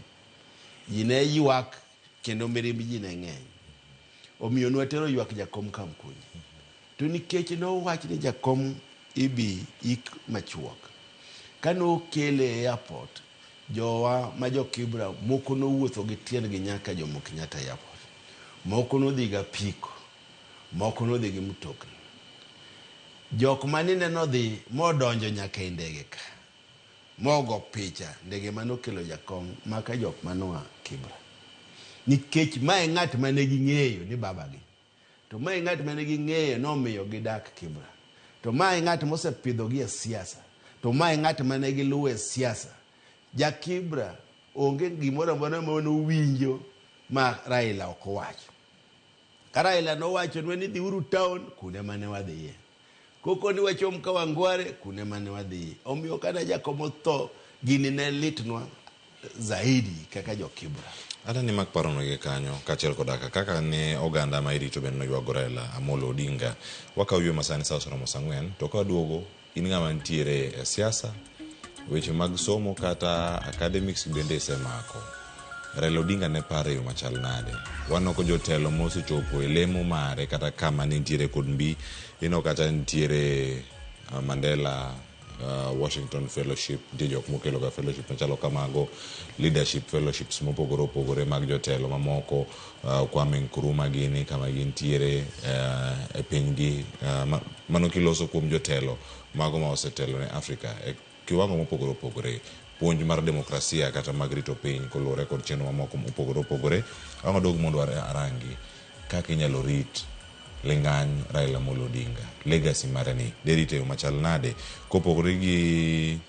Ji ne ywak kendo mirimb ji ne ng'eny. Omiyo nwatero ywak jakom Kamkunji. To nikech nowach ni jakom ibi ik machuok, kane okele e airport, jowa ma jo Kibra moko nowuotho gi tiendgi nyaka Jomo Kenyatta Airport. Moko nodhi gi apiko. Moko nodhi gi mtokni. Jok manine nodhi modonjo nyaka e ndege ka. Mogo picha ndege manokelo jakom maka jok manoa Kibra. Nikech mae ng'at mane ging'eyo ni babagi. To mae ng'at mane ging'eyo nomiyo gidak Kibra. To mae ng'at mosepidhogi e siasa. To mae ng'at mane giluwo e siasa. Ja Kibra onge gimoro amora ma nowinjo ma Raila ok owacho. Ka Raila nowachonwa ni dhiuru town, kune mane wadhiye. Koko ni wachom Kawangware, kune mane wadhiye. Omiyo kane jakom otho, gini ne litnwa zaidi kaka jo Kibra. Ata ni mak parono gi kanyo kaachiel koda kaka ne oganda ma irito bende noywago Raila Amolo Odinga. Wakawo ywe masani sa oseromo sa 4 to ka waduogo in ng'ama nitiere e siasa, weche mag somo kata academics bende isemako. Raila Odinga ne paro e yo machal nade? Waneno jotelo mosechopo e lemo mare kata kama ne nitiere kod mbi, ineno kata nitiere Mandela Washington Fellowship, nitie jok mokelo ga fellowship machalo kamago, leadership fellowships mopogore opogore mag jotelo mamoko, Kwame Nkrumah gini kama gintiere e pinygi, mano kiloso kuom jotelo mago ma osetelo ne Africa e kiwango mopogore opogore. Puonj mar demokrasia kata mag rito piny koluwore kod chenro mamoko mopogore opogore. Ang' waduog mondo arangi kaka inyalo rit ling'any Raila Amolo Odinga, legacy mare ni derite e yo machal nade kopogore gi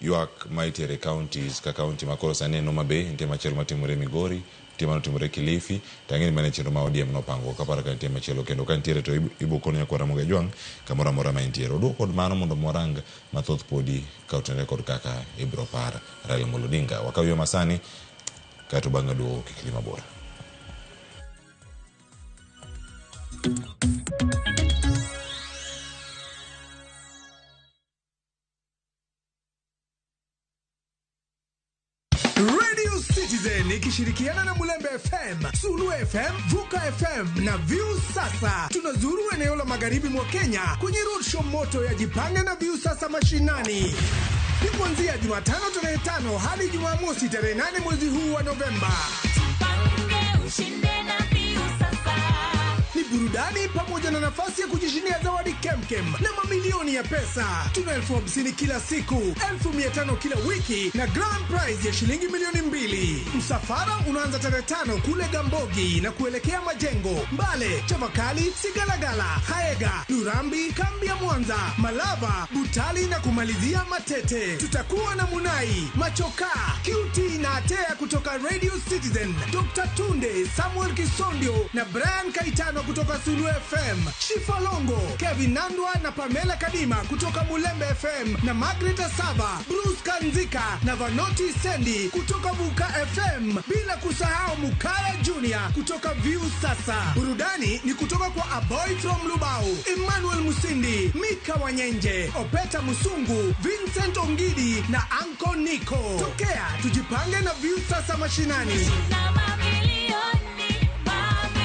ywak ma itere counties ka county ma koro sani en Homa Bay, nitie machielo matimore Migori, nitie manotimore Kilifi, to ang'e ni mano e chenro ma ODM nopango, ok apar ka nitie machielo kendo ka nitiere to ibo kono nyakwar Ramogi Ajwang' kamoro amora ma entiere. Oduok kod mano mondo warang mathoth podi ka otenore kod kaka ibro par Raila Amolo Odinga. Wakaw yo masani kaeto bang'e duogo kik dhi mabor. Radio Citizen ikishirikiana na Mulembe FM, Sulu FM, Vuka FM na View Sasa tunazuru eneo la magharibi mwa Kenya kwenye roadshow moto ya Jipange na View Sasa mashinani. Ni kuanzia Jumatano tarehe 5 hadi Jumamosi tarehe 8 mwezi huu wa Novemba. Jipange ushinde na View Sasa. Ni burudani pamoja na nafasi ya kujishindia zawadi kemkem na mamilioni ya pesa. Tuna 50,000 kila siku, 500,000 kila wiki na grand prize ya shilingi 2,000,000. Msafara unaanza tarehe 5 kule Gambogi na kuelekea Majengo, Mbale, Chavakali, Sigalagala, Haega, Lurambi, Kambi ya Mwanza, Malava, Butali na kumalizia Matete. Tutakuwa na Munai, Machoka, QT na Atea kutoka Radio Citizen, Dr. Tunde, Samuel Kisondio na Brian Kaitano kutoka Sulu FM, Shifa Longo, Kevin Nandwa na Pamela Kadima kutoka Mulembe FM na Margaret Asaba, Bruce Kanzika na Vanoti Sendi kutoka Vuka FM, bila kusahau Mukaya Junior kutoka View Sasa. Burudani ni kutoka kwa A Boy from Lubao, Emmanuel Musindi, Mika Wanyenje, Opeta Musungu, Vincent Ongidi na Anko Nico. Tokea tujipange na View Sasa mashinani. Na mamilioni, mamilioni.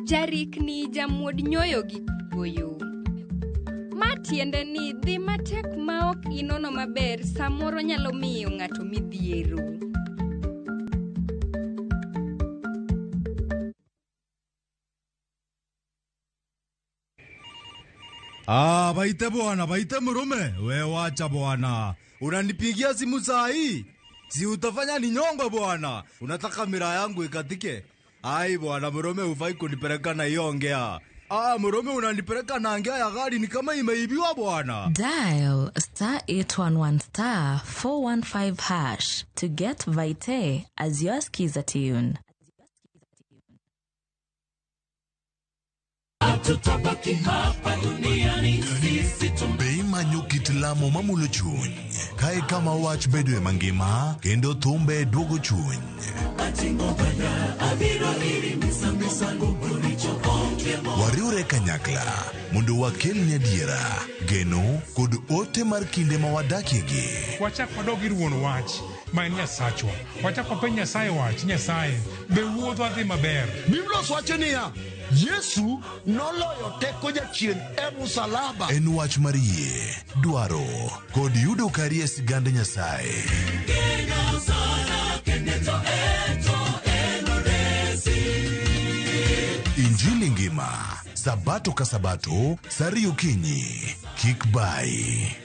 Jarikni jamuod nyoyo gi goyo. Ma tiende ni dhi matek ma ok inono maber samoro nyalo miyo ng'ato midhiero. Ah, baite bwana, baite murume. We wacha bwana. Unanipigia simu saa hii? Si utafanya ninyongwe bwana. Unataka mira yangu ikatike? Ai bwana, murume hufai kunipeleka na hiyo ngea. Ah, murume unanipeleka na ngea ya gari ni kama imeibiwa bwana. Dial star 811 star 415 hash to get Vite as your skiza tune. Be imanyo kit lamo mamulo chuny kae kama wach bedoe mangima kendo thumbe duogo chuny. Wariwre kanyakla mondo wakelni adiera, geno kod ote mar kinde ma wadakiegi. Wachak wadog ir wuon wach ma en Nyasachwa. Wachak wapenj Nyasaye wach, Nyasaye, be wuodhwa dhi maber? Biblos wacho niya, Yesu noloyo teko jachien e musalaba. En wach mar yie, dwaro, kod yudo kari e sigand Nyasaye. Injili ngima, Sabato ka Sabato, saa ariyo okinyi. Kik bayi.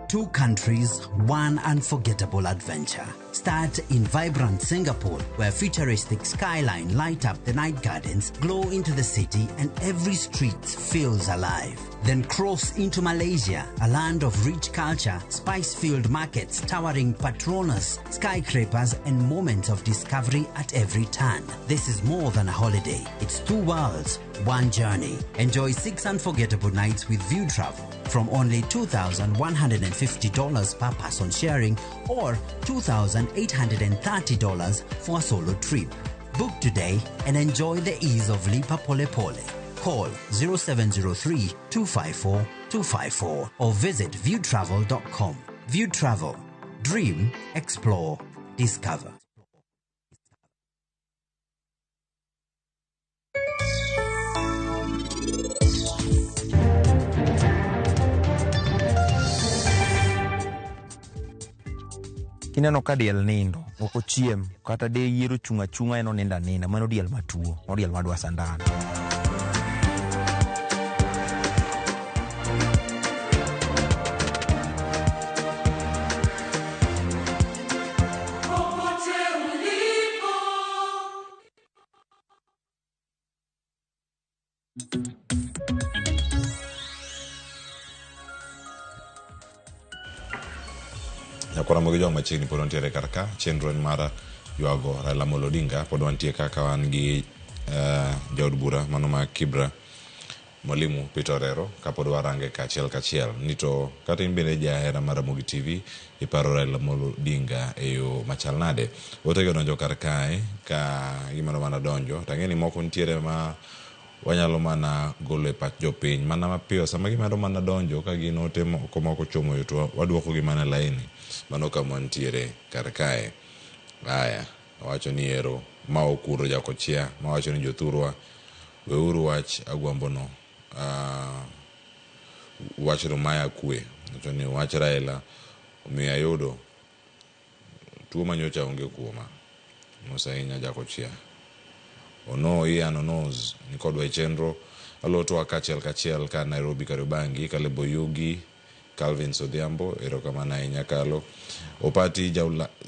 Two countries, one unforgettable adventure. Start in vibrant Singapore, where futuristic skyline light up the night gardens, glow into the city, and every street feels alive. Then cross into Malaysia, a land of rich culture, spice-filled markets, towering Petronas, skyscrapers, and moments of discovery at every turn. This is more than a holiday. It's two worlds, one journey. Enjoy 6 unforgettable nights with View Travel from only $2,150 per person sharing or $2,830 for a solo trip. Book today and enjoy the ease of Lipa Pole Pole. Call 0703 254 254 or visit viewtravel.com. View Travel. Dream, explore, discover. Kineno ka diel nindo, ok ochiem, kata de yiero chung' achung'a en onindo aninda, mano diel matuo, mano diel madwa sandan. Nyakwara mogi joma machiegni pod wantiere kar ka chenro en mar ywago Raila Amolo Odinga pod wantie kaka wan gi jaod bura mano ma Kibra Mwalimu Peter Orero kapod warange kachiel kachiel ni to kata in bende jahera mar Ramogi TV iparo Raila Amolo Odinga e yo machal nade. Otego donjo kar kae ka gimano mana donjo to ang'e ni moko nitiere ma wanyalo mana golo e pach jopiny mana mapiyo sama gimedo mana donjo ka gin ote moko moko chomo yo to waduoko gi mana laini mano kama wantiere kar kae. Aya, owacho ni ero ma okuro jakochia ma wacho ni jothurwa weuru wach agwambono wach Romaya kwe wacho ni wach Raila omiyo ayudo tuo manyocha onge kuoma. Mos ahinya jakochia. Ono Ian Onoz ni kodwa e chenro alotowa kachiel kachiel ka Nairobi Kariobangi Caleb Oyugi Calvin Sodhiambo erokamano ahinya Kalo Opati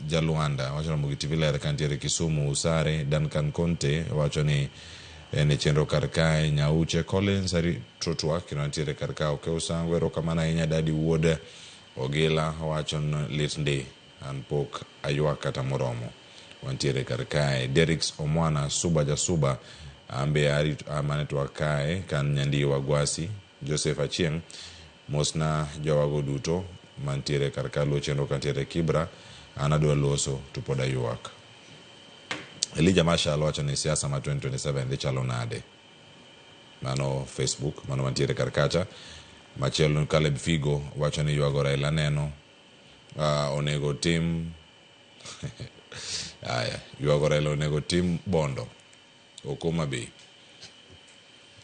Jaluanda wacho Ramogi TV ler kantiere Kisumu Usare Duncan Conte wacho ni en e chenro kar kae Nyauche Collins arito twak kendo nitiere kar kae Okew Sango erokamano ahinya Dadi Wuod Ogila wacho ni lit ndi an pok aywak kata moromo. Wantiere kar kae Derricks Omwana Suba Jasuba ambe arit amane twak kae kan Nyandiwa Gwasi Joseph Achieng' mosna jowago duto mantiere kar ka luwo chenro kantiere Kibra an adwa loso to pod aywak. Elijah Marshall wacho ni siasa ma 2027 dhi chalo nade. Mano Facebook mano mantiere kar kacha. Machielo Caleb Figo wacho ni ywago Raila neno onego tim aya ywago Raila onego tim Bondo ok Homa Bay.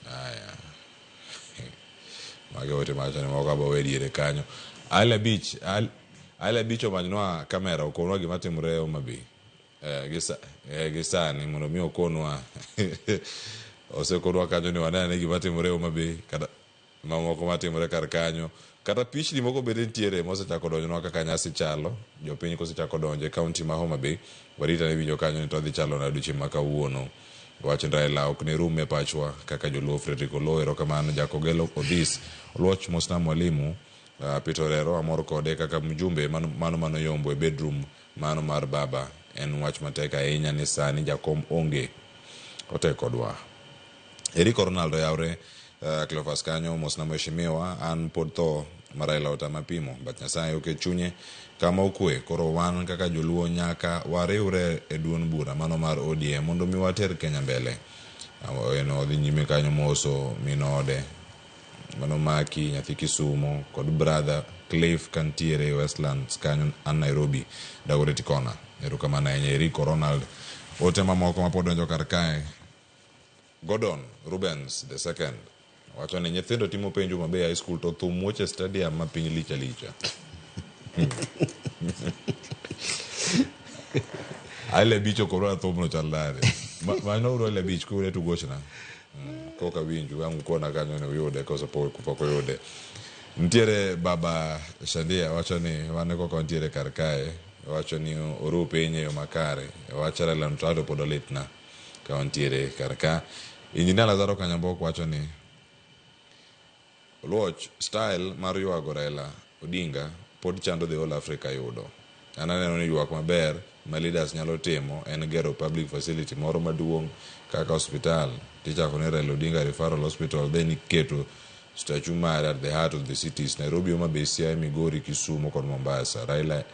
Aya mage ote mawacho ni moko abo we diere kanyo. Aila Beach omanynwa kamera okonwa gima timore Homa Bay. Gi sani mondo mi okonwa osekonwa kanyo ni wanene gima timore Homa Bay kata mamoko matimore kar kanyo kata pichni moko bende nitiere mosechako donjonwa kaka nyasi chalo jopiny kosechako donjo e kaunti ma Homa Bay warita ne winjo kanyo ni to dhi chalo nade odiochieng' ma kawuono. Wacho ni Raila ok ne rum e pachwa kaka joluo Frederick Oloo erokamano Jakogelo Odhis Oluoch mosna mwalimu Peter Orero amor kode kaka mjumbe mano yombo e bedroom mano mar baba en wach matek ahinya ni sani jakom onge otek kodwa. Eriko Ronaldo yawre Cleophas kanyo mosna mheshimiwa an pod tho ma Raila otama pimo but Nyasaye oket chunye kama okwe koro wan kaka joluo nyaka wariwre e duond bura mano mar ODM mondo mi water Kenya mbele. En odhi nyime kanyo moso min ode mano Maki nyathi Kisumo kod brother Cliff kantiere Westlands kanyo an Nairobi Dagoretti Corner. Erokamano ahinya Eriko Ronald Ote mamoko mapod donjo kar kae. Gordon Rubens the second wacho ni nyithindo timo penjo mabe high school to thum muoch e stadium ma piny lich alicha. Aile bich okoro thumno chal nade? Mano uru aile bich kure to gochna. Koka winju ang' ukona kanyo ni uyude koso pok uyude. Nitiere baba Shandia wacho ni wan kaka wantiere kar kae wacho ni oru piny e yo makare. Wach Raila Mtado pod olitna ka wantiere kar ka. Injinia Lazaro Kanyambok wacho ni Oluoch style mar ywago Raila Odinga pod chando the whole Africa yudo. An aneno ni ywak maber ma leaders nyalo timo en gero public facility moro maduong' kaka hospital tichako ni Raila Odinga Referral Hospital then iketo statue mare at the heart of the cities Nairobi, Homa Bay, Siaya, Migori, Kisumu kod Mombasa. Raila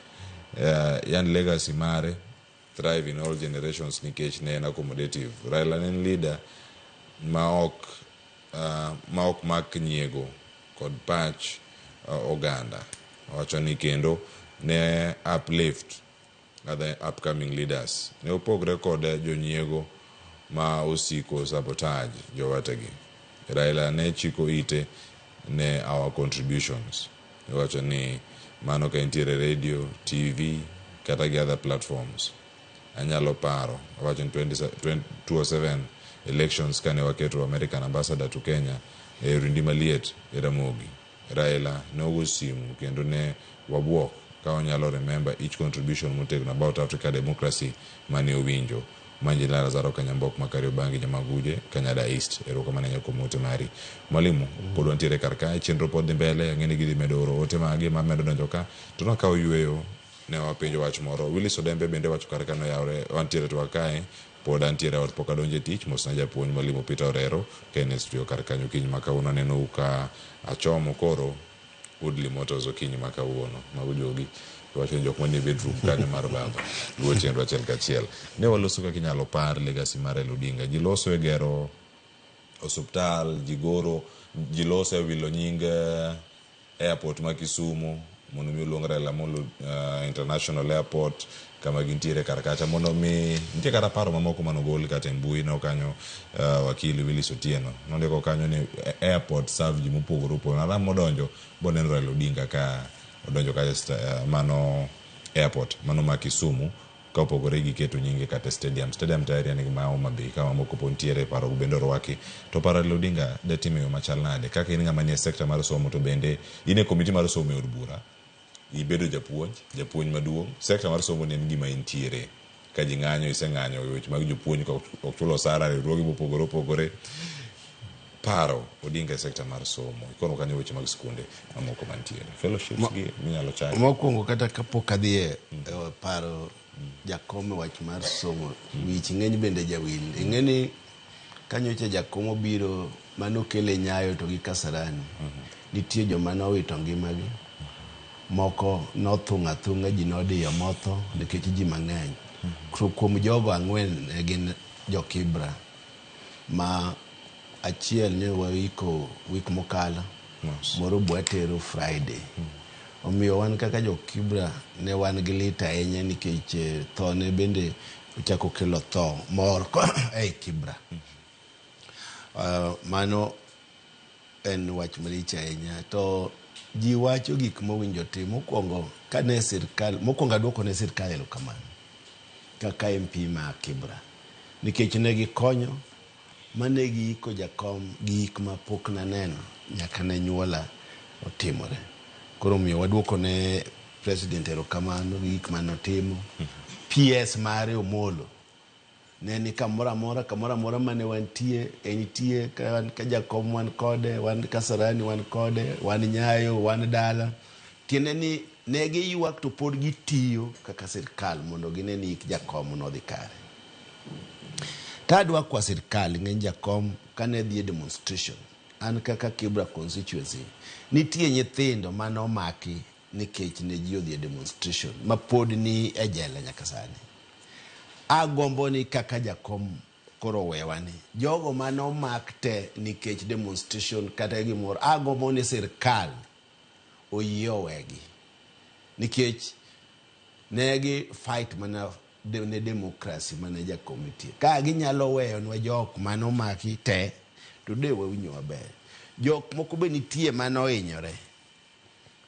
yani legacy mare thrive in all generations nikech ne en accommodative. Raila ne en leader ma ok mak nyiego kod pach oganda. Owacho ni kendo ne uplift other upcoming leaders. Ne opogre kod jonyiego ma osiko sabotage jowetegi. Raila ne chiko ite ne our contributions. Owacho ni mano ka intiere radio, TV kata gi other platforms. Anyalo paro, owacho ni 2007 elections kane waketo American ambassador to Kenya e Rindi Maliet e Ramogi. Raila ne ogo simu kendo ne wabuok ka onyalo remember each contribution motegno about Africa democracy mane owinjo. Manjila Lazaro Kanyambok ma Kariobangi Nyamaguje, Kanyada East. Erokamano ahinya kuom ote mari. Mwalimu, pod wantiere kar kae, chenro pod dhi mbele, ang'e ni gidhi medo oro ote magi mamedo donjo ka. To nakawo yueyo ne wapenjo wach moro. Willis Odembe bende wacho kar ka noyawre, wantiere twak kae, pod antiere ot pok adonjo e tich, mosna japuonj mwalimu Peter Orero, ka en e studio kar kanyo okinyi ma kawuono anenou ka achomo koro Woodley Motors okinyi ma kawuono. Mago jogi wacho ni jok manie bedroom kanyo mar baba. Luwo chenro achiel kachiel. Ne waloso kaka inyalo par legacy mar Raila Odinga. Ji loso e gero osuptal, ji goro, ji loso e wilo nying airport ma Kisumu mondo mi oluong Raila Amolo International Airport kama gintiere kar kacha mondo mi nitie kata paro mamoko manogol kata e mbui no kanyo wakili Willis Otieno nondiko kanyo ni airport serve ji mopogore opogore. Aram modonjo boneno Raila Odinga ka odonjo kacha mano airport mano ma Kisumu ka opogore gi keto nyinge kata stadium. Stadium tayari en ma Homa Bay ka mamoko pod nitiere paro bende orwaki. To paro Raila Odinga datimo e yo machal nade? Kaka in ng'ama nie sector mar somo to bende in e komiti mar somo e od bura, ibedo japuonj, japuonj maduong'. Sector mar somo ni en gima intiere. Ka ji ng'anyo, iseng'anyo e weche mag jopuonj ka ok chul osara, riwruoge mopogore opogore. Paro Odinga e sector mar somo. Ikono kanyo weche mag skunde mamoko mantiere. Fellowships gi minyalo chak. Mokwongo kata kapok adhi e paro jakom e wach mar somo, wich ng'eny bende jawil. Ing'e ni kanyocha jakom obiro manokele Nyayo to gi Kasarani. Nitie joma nowito ngimagi. Moko nothung' athung'a ji nodiyo motho nikech ji mang'eny. Koro kuom jogo ang'wen ne gin jo Kibra ma achiel ne waiko wik mokalo, moro bwatero Friday. Omiyo wan kaka jo Kibra ne wan gi lit ahinya nikech tho ne bende ochako kelo tho moro ei Kibra. Mano en wach malich ahinya. To ji wacho gik mowinjo tim. Mokwongo kane sirkal, mokwongo aduoko ne sirkal erokamano kaka MP ma Kibra. Nikech ne gikonyo mane giiko jakom gi ik ma pok naneno nyaka ne nyuola otimore. Koro omiyo waduoko ne president erokamano gi gik mane otimo. PS mare Omolo ne ni kamoro amora mane wantie, entie, ka jakom wan kode, wan Kasarani wan kode, wan Nyayo, wan dala. Tiende ni ne giywak to pod gitiyo kaka sirkal mondo gine ni ik jakom nodhi kare. Tadwa kwa sirkal ng'eny jakom kane dhi e demonstration, an kaka Kibra constituency, nitie nyithindo mane omaki nikech ne ji odhi e demonstration ma pod ni e jela nyaka sani. Agombo ni kaka jakom koro wewa ni jogo mane omak te nikech demonstration kata gimoro, agombo ni sirkal oyie owegi nikech ne gi fight mana ne democracy mane jakom nitie. Ka ginyalo weyonwa jok mane omaki te to de wawinjo maber. Jok moko be nitie mane ohinyore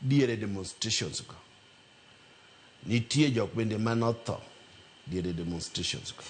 diere demonstrations go. Nitie jok bende mane otho diere demonstrations go.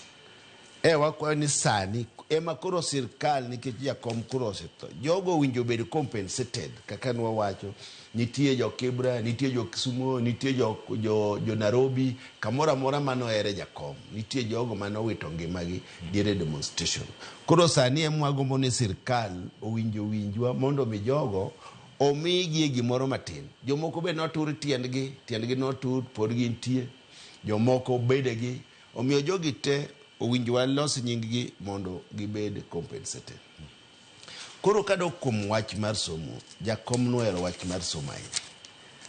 E wakwayo ni sani ema koro sirkal nikech jakom koro osetho, jogo owinjo obed compensated kaka nwawacho. Nitie jo Kibra, nitie jo Kisumo, nitie jo Nairobi, kamoro amora mane ohere jakom. Nitie jogo mane owito ngimagi diere demonstration. Koro sani ema wagombo ni sirkal owinjo winjwa mondo mi jogo omigie gimoro matin. Jomoko be notur tiendgi, tiendgi notur pod gintie. Jomoko bedegi. Omiyo jogi te owinjo walos nying gi mondo gibed compensated. Koro kadok kuom wach mar somo, jakom nohero wach mar somo ahinya.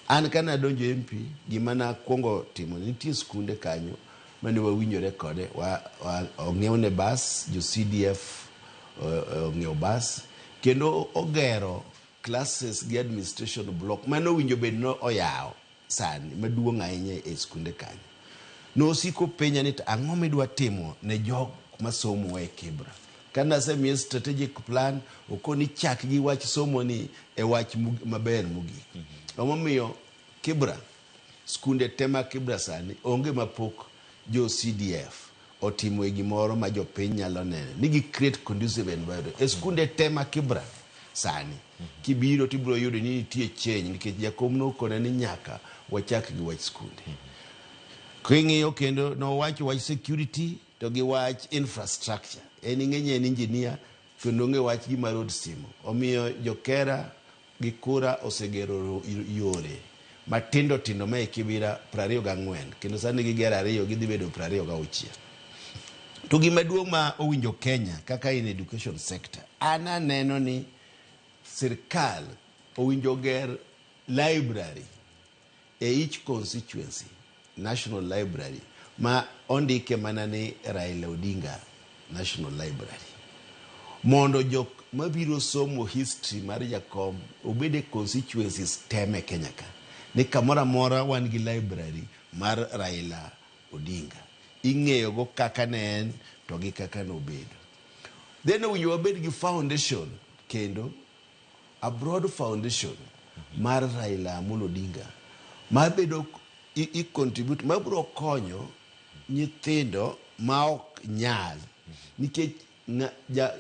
An kane adonjo MP, gima nakwongo timo, nitie skunde kanyo mane wawinjore kode, ong'iewne bas, jo CDF ong'iewo bas, kendo ogero classes gi administration block mane owinjo bed ni oyawo sani maduong' ahinya e skunde kanyo. Nosiko penja ni to ang'o midwa timo ne jok masomo e Kibra. Kane asemiye strategic plan, okoni chak gi wach somo ni e wach maber mogik. Emomiyo Kibra, skunde te ma Kibra sani onge mapok jo CDF otimo e gimoro ma jopiny nyalo neno ni gi create conducive environment. E skunde te ma Kibra sani, kibiro tibiro yudo ni nitie change nikech jakom nokone ni nyaka wachak gi wach skunde. King'iyo kendo nowacho wach security to gi wach infrastructure. En ing'eny en engineer kendo ong'e wach gima road simo. Omiyo jokera gi kura osegero yore matindo tindo ma e Kibera 24 kendo sani gigero 2 gidhi bedo 26. To gima duong' ma owinjo Kenya kaka in education sector, an aneno ni sirkal owinjo ger library e each constituency, National Library, ma ondike mana ni Raila Odinga National Library. Mondo jok mabiro somo history mar jakom obed e constituencies te me Kenya ka. Ni kamoro amora wan gi library mar Raila Odinga. Ing'eyo go kaka ne en to gi kaka nobedo. Then owinjo wabed gi foundation kendo a broad foundation mar Raila Amolo Odinga ma bedo i contribute ma biro konyo nyithindo ma ok nyal nikech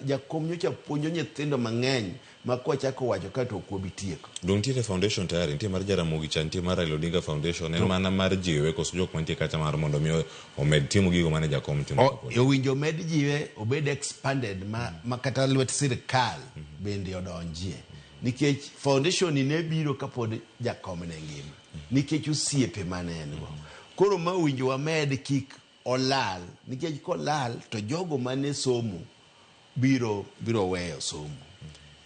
jakom nyocha puonjo nyithindo mang'eny ma kwachako wacho ka to ok wabi tieko. Dong nitiere foundation tayari, nitie mar Jaramogi cha, nitie mar Raila Odinga Foundation, en mana mar jiwe koso jok mantie kacha mar mondo mi omed timo gigo mane jakom timo. Owinjo omed jiwe obed expanded ma kata lwet sirkal bende odonjie. Nikech foundation ni ne biro kapod jakom ne ngima. Nikech osiepe mane en go. Koro ma owinjo wamed kik olal. Nikech kolal to jogo mane somo biro weyo somo.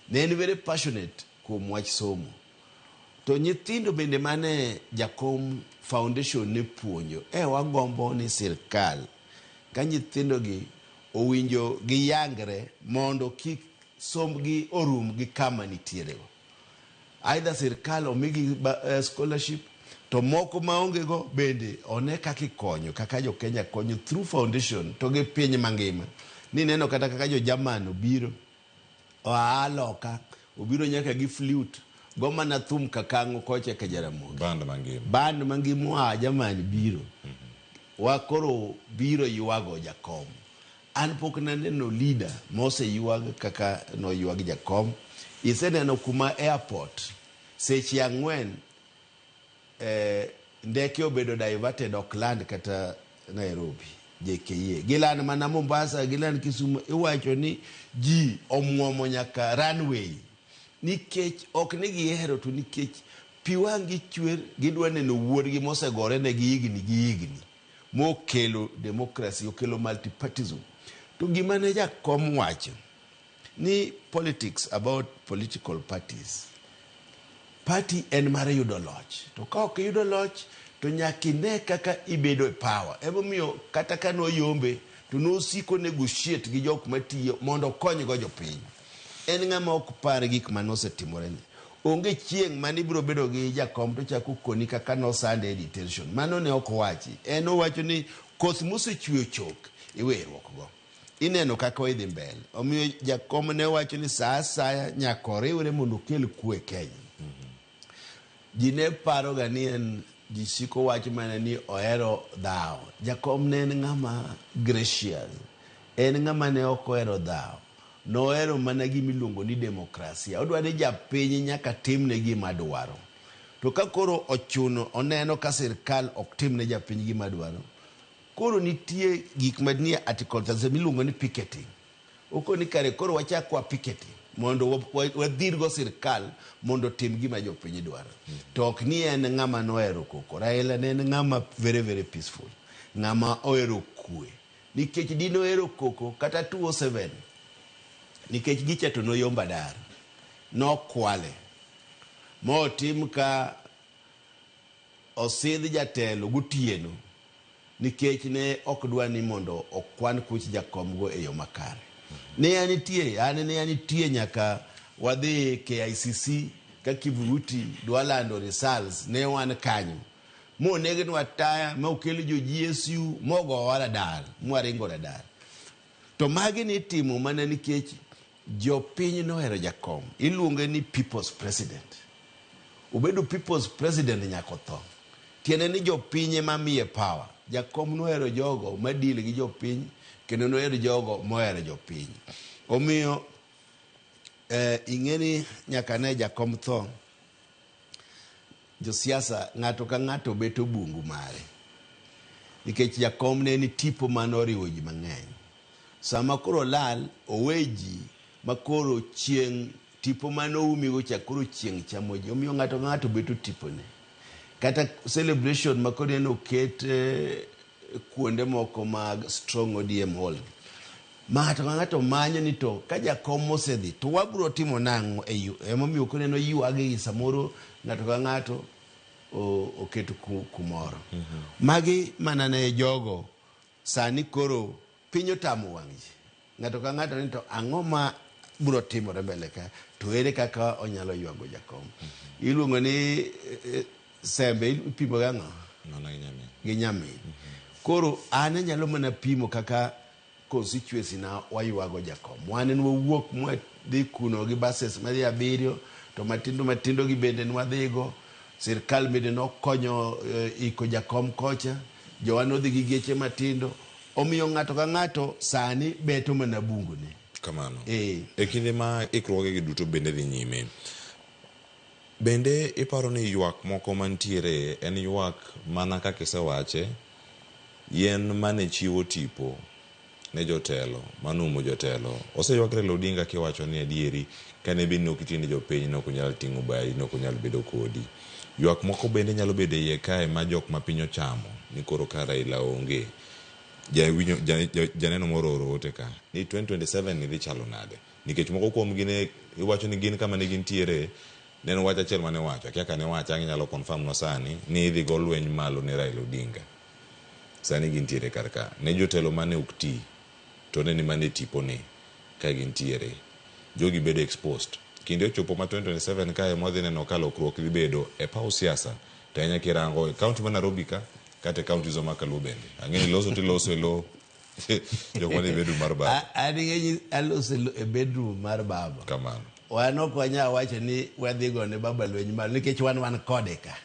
Ne en very passionate kuom wach somo. To nyithindo bende mane jakom foundation ne puonjo, wagombo ni sirkal ka nyithindo gi owinjo giyangre mondo kik sombgi orum gi kama nitiere go. Either sirkal omigi scholarship, to moko maonge go bende one kaka ikonyo, kaka jo Kenya konyo through foundation to gi piny mangima. Ni neno kata kaka jo German obiro, oa loka, obiro nyaka gi flute, go mana thum kakang'o kocha ka Jaramogi. Band mangima. Band mangima oa German biro. Wa koro biro ywago jakom. An pok naneno leader moseywag kaka noywag jakom. Iseneno kuma airport seche 4 ndeke obedo diverted ok land kata Nairobi JKIA. Giland mana Mombasa, giland Kisumu. Iwacho ni ji omuomo nyaka runway. Nikech ok ni gihero to nikech pi wang' gi chwer gidwa neno wuodgi mosegore negi higni gi higni mokelo democracy, okelo multipartism. To gima ne jakom wacho ni politics about political parties. Party en mar yudo loch. To ka ok iyudo loch to nyaka ine kaka ibedo e power. Emomiyo kata ka noyombe to nosiko negotiate gi jok matiyo mondo okonygo jopiny. En ng'ama ok par gik manosetimorene. Onge chieng' mane ibiro bedo gi jakom to chako koni kaka nosande e detention. Mano ne ok owachi. En owacho ni Koth mosechwe ochok iweruok go. Ineno kaka idhi mbele. Omiyo jakom ne wacho ni saa asaya nyaka oriwre mondo okel kwe Kenya. Ji ne paroga ni en ji siko wacho mana ni ohero dhawo. Jakom ne en ng'ama gracious. En ng'ama ne ok ohero dhawo. Nohero mana gima iluongo ni demokrasia. Odwa ni japiny nyaka timne gima dwaro. To ka koro ochuno oneno ka sirkal ok timne japiny gima dwaro, koro nitie gik manie article 37 miluongo ni picketing. Okoni kare koro wachak wa picketing mondo wadhirgo sirkal mondo otim gima jopiny dwaro. To ok ni en ng'ama nohero koko. Raila ne en ng'ama very very peaceful. Ng'ama ohero kwe. Nikech dinohero koko kata 207 nikech gicha to noyombo adar. Nokwale. Motim ka osidh jatelo gotieno nikech ne ok dwa ni mondo okwan kuch jakom go e yo makare. Ne anitie, an ne anitie nyaka wadhi KICC ka Kivuruti dwa lando results, ne wan kanyo. Monegnwa taya, ma okel jo GSU, mogowa radar, mwaringo radar. To magi nitimo mana nikech jopiny nohero jakom. Iluonge ni people's president. Obedo people's president nyaka otho. Tiende ni jopiny ema miye power. Jakom nohero jogo ma deal gi jopiny kendo nohero jogo mohero jopiny. Omiyo ing'e ni nyaka ne jakom tho, josiasa ng'ato ka ng'ato beto bungu mare. Nikech jakom ne en tipo mane oriwo ji mang'eny. Sama koro olal, owe ji ma koro chieng' tipo mane oumigo cha koro chieng' chamo ji. Omiyo ng'ato ka ng'ato beto tipone. Kata celebration ma koro ineno oket kuonde moko mag strong ODM hall. Ng'ato ka ng'ato manyo ni to ka jakom osedhi to wabro timo nang'o e yo. Emomiyo koro ineno ywag gi samoro ng'ato ka ng'ato oketo kumoro. Magi mana ne jogo sani koro piny otamo wang' ji. Ng'ato ka ng'ato ni to ang'o ma bro timore mbele ka to ere kaka onyalo ywago jakom. Iluongo ni sembe ipimo gang'o? Mana gi nyamin. Gi nyamin. Koro an anyalo mana pimo kaka constituency na waywago jakom. Wan en wawuok mwadhi kuno gi buses madhi 7 to matindo matindo gi bende nwadhigo. Sirkal bende nokonyo iko jakom kocha. Jowa nodhi gi geche matindo. Omiyo ng'ato ka ng'ato sani beto mana bungune. Kamano. E kinde ma ikruoge gi duto bende dhi nyime. Bende iparo ni ywak moko mantiere en ywak mana kaka isewache, yien mane chiwo tipo ne jotelo, manumo jotelo. Oseywak Raila Odinga kiwacho ni adieri kane bed ni ok itiyo ne jopiny ne ok onyal ting'o badi, ne ok onyal bedo kodi. Ywak moko bende nyalo bedo e iye kae ma jok ma piny ochamo ni koro ka Raila onge. Janeno moro oro ote ka ni 2027 ni dhi chalo nade? Nikech moko kuomgi ne iwacho ni gin kama ne gintiere ne en wach achiel mane wacho, akia ka ne wache ang' inyalo confirm nwa sani ni idhi go lweny malo ne Raila Odinga. Sani gintiere kar ka. Ne jotelo mane ok ti to ne ni mane tiponi ka gintiere. Jogi bedo exposed. Kinde ochopo ma 2027 kae mwadhi neno ka lokruok dhi bedo e paw siasa to ahinya kirango e county ma Nairobi ka kata e counties wa ma Kaluo bende. Ang'e ni loso tiloso e lo jok manie bedroom mar baba. An ing'e aloso e bedroom mar baba. Kamano. Wan ok wanyal wacho ni wadhi gone baba lweny malo nikech wan kode ka.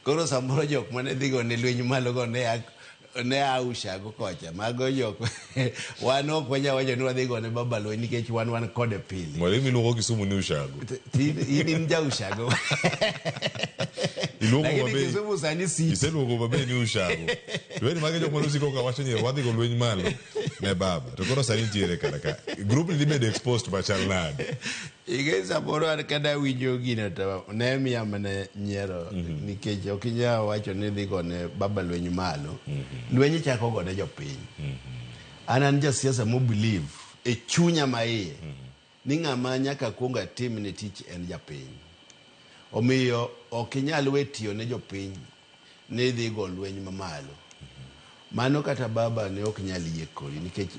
Koro samoro jok mane dhi gone lweny malo go ne a ushago kocha. Mago jok wan ok wanyal wacho ni wadhi gone baba lweny nikech wan kode pile. Mwalimu iluongo Kisumu ni ushago. In in ja ushago. Iluongo Lakini Mabei. Kisumu sani si. Iseluongo Mabei ni ushago. To eni magi jok mane osiko ka wacho ni wadhi go lweny malo ne baba. To koro sani nitiere kar ka. Group ni dhi bedo exposed machal nade? Ing'e samoro an kada winjo gino to ne miya mana nyiero nikech ok inyal wacho ni idhi gone baba lweny malo. Lweny ichako gone jopiny. An jasiasa mo believe e chunya maiye ni ng'ama nyaka kuong atimne tich en japiny. Omiyo ok inyal we tiyo ne jopiny ni idhi go lweny mamalo. Mano kata baba ne ok nyal yie kodi nikech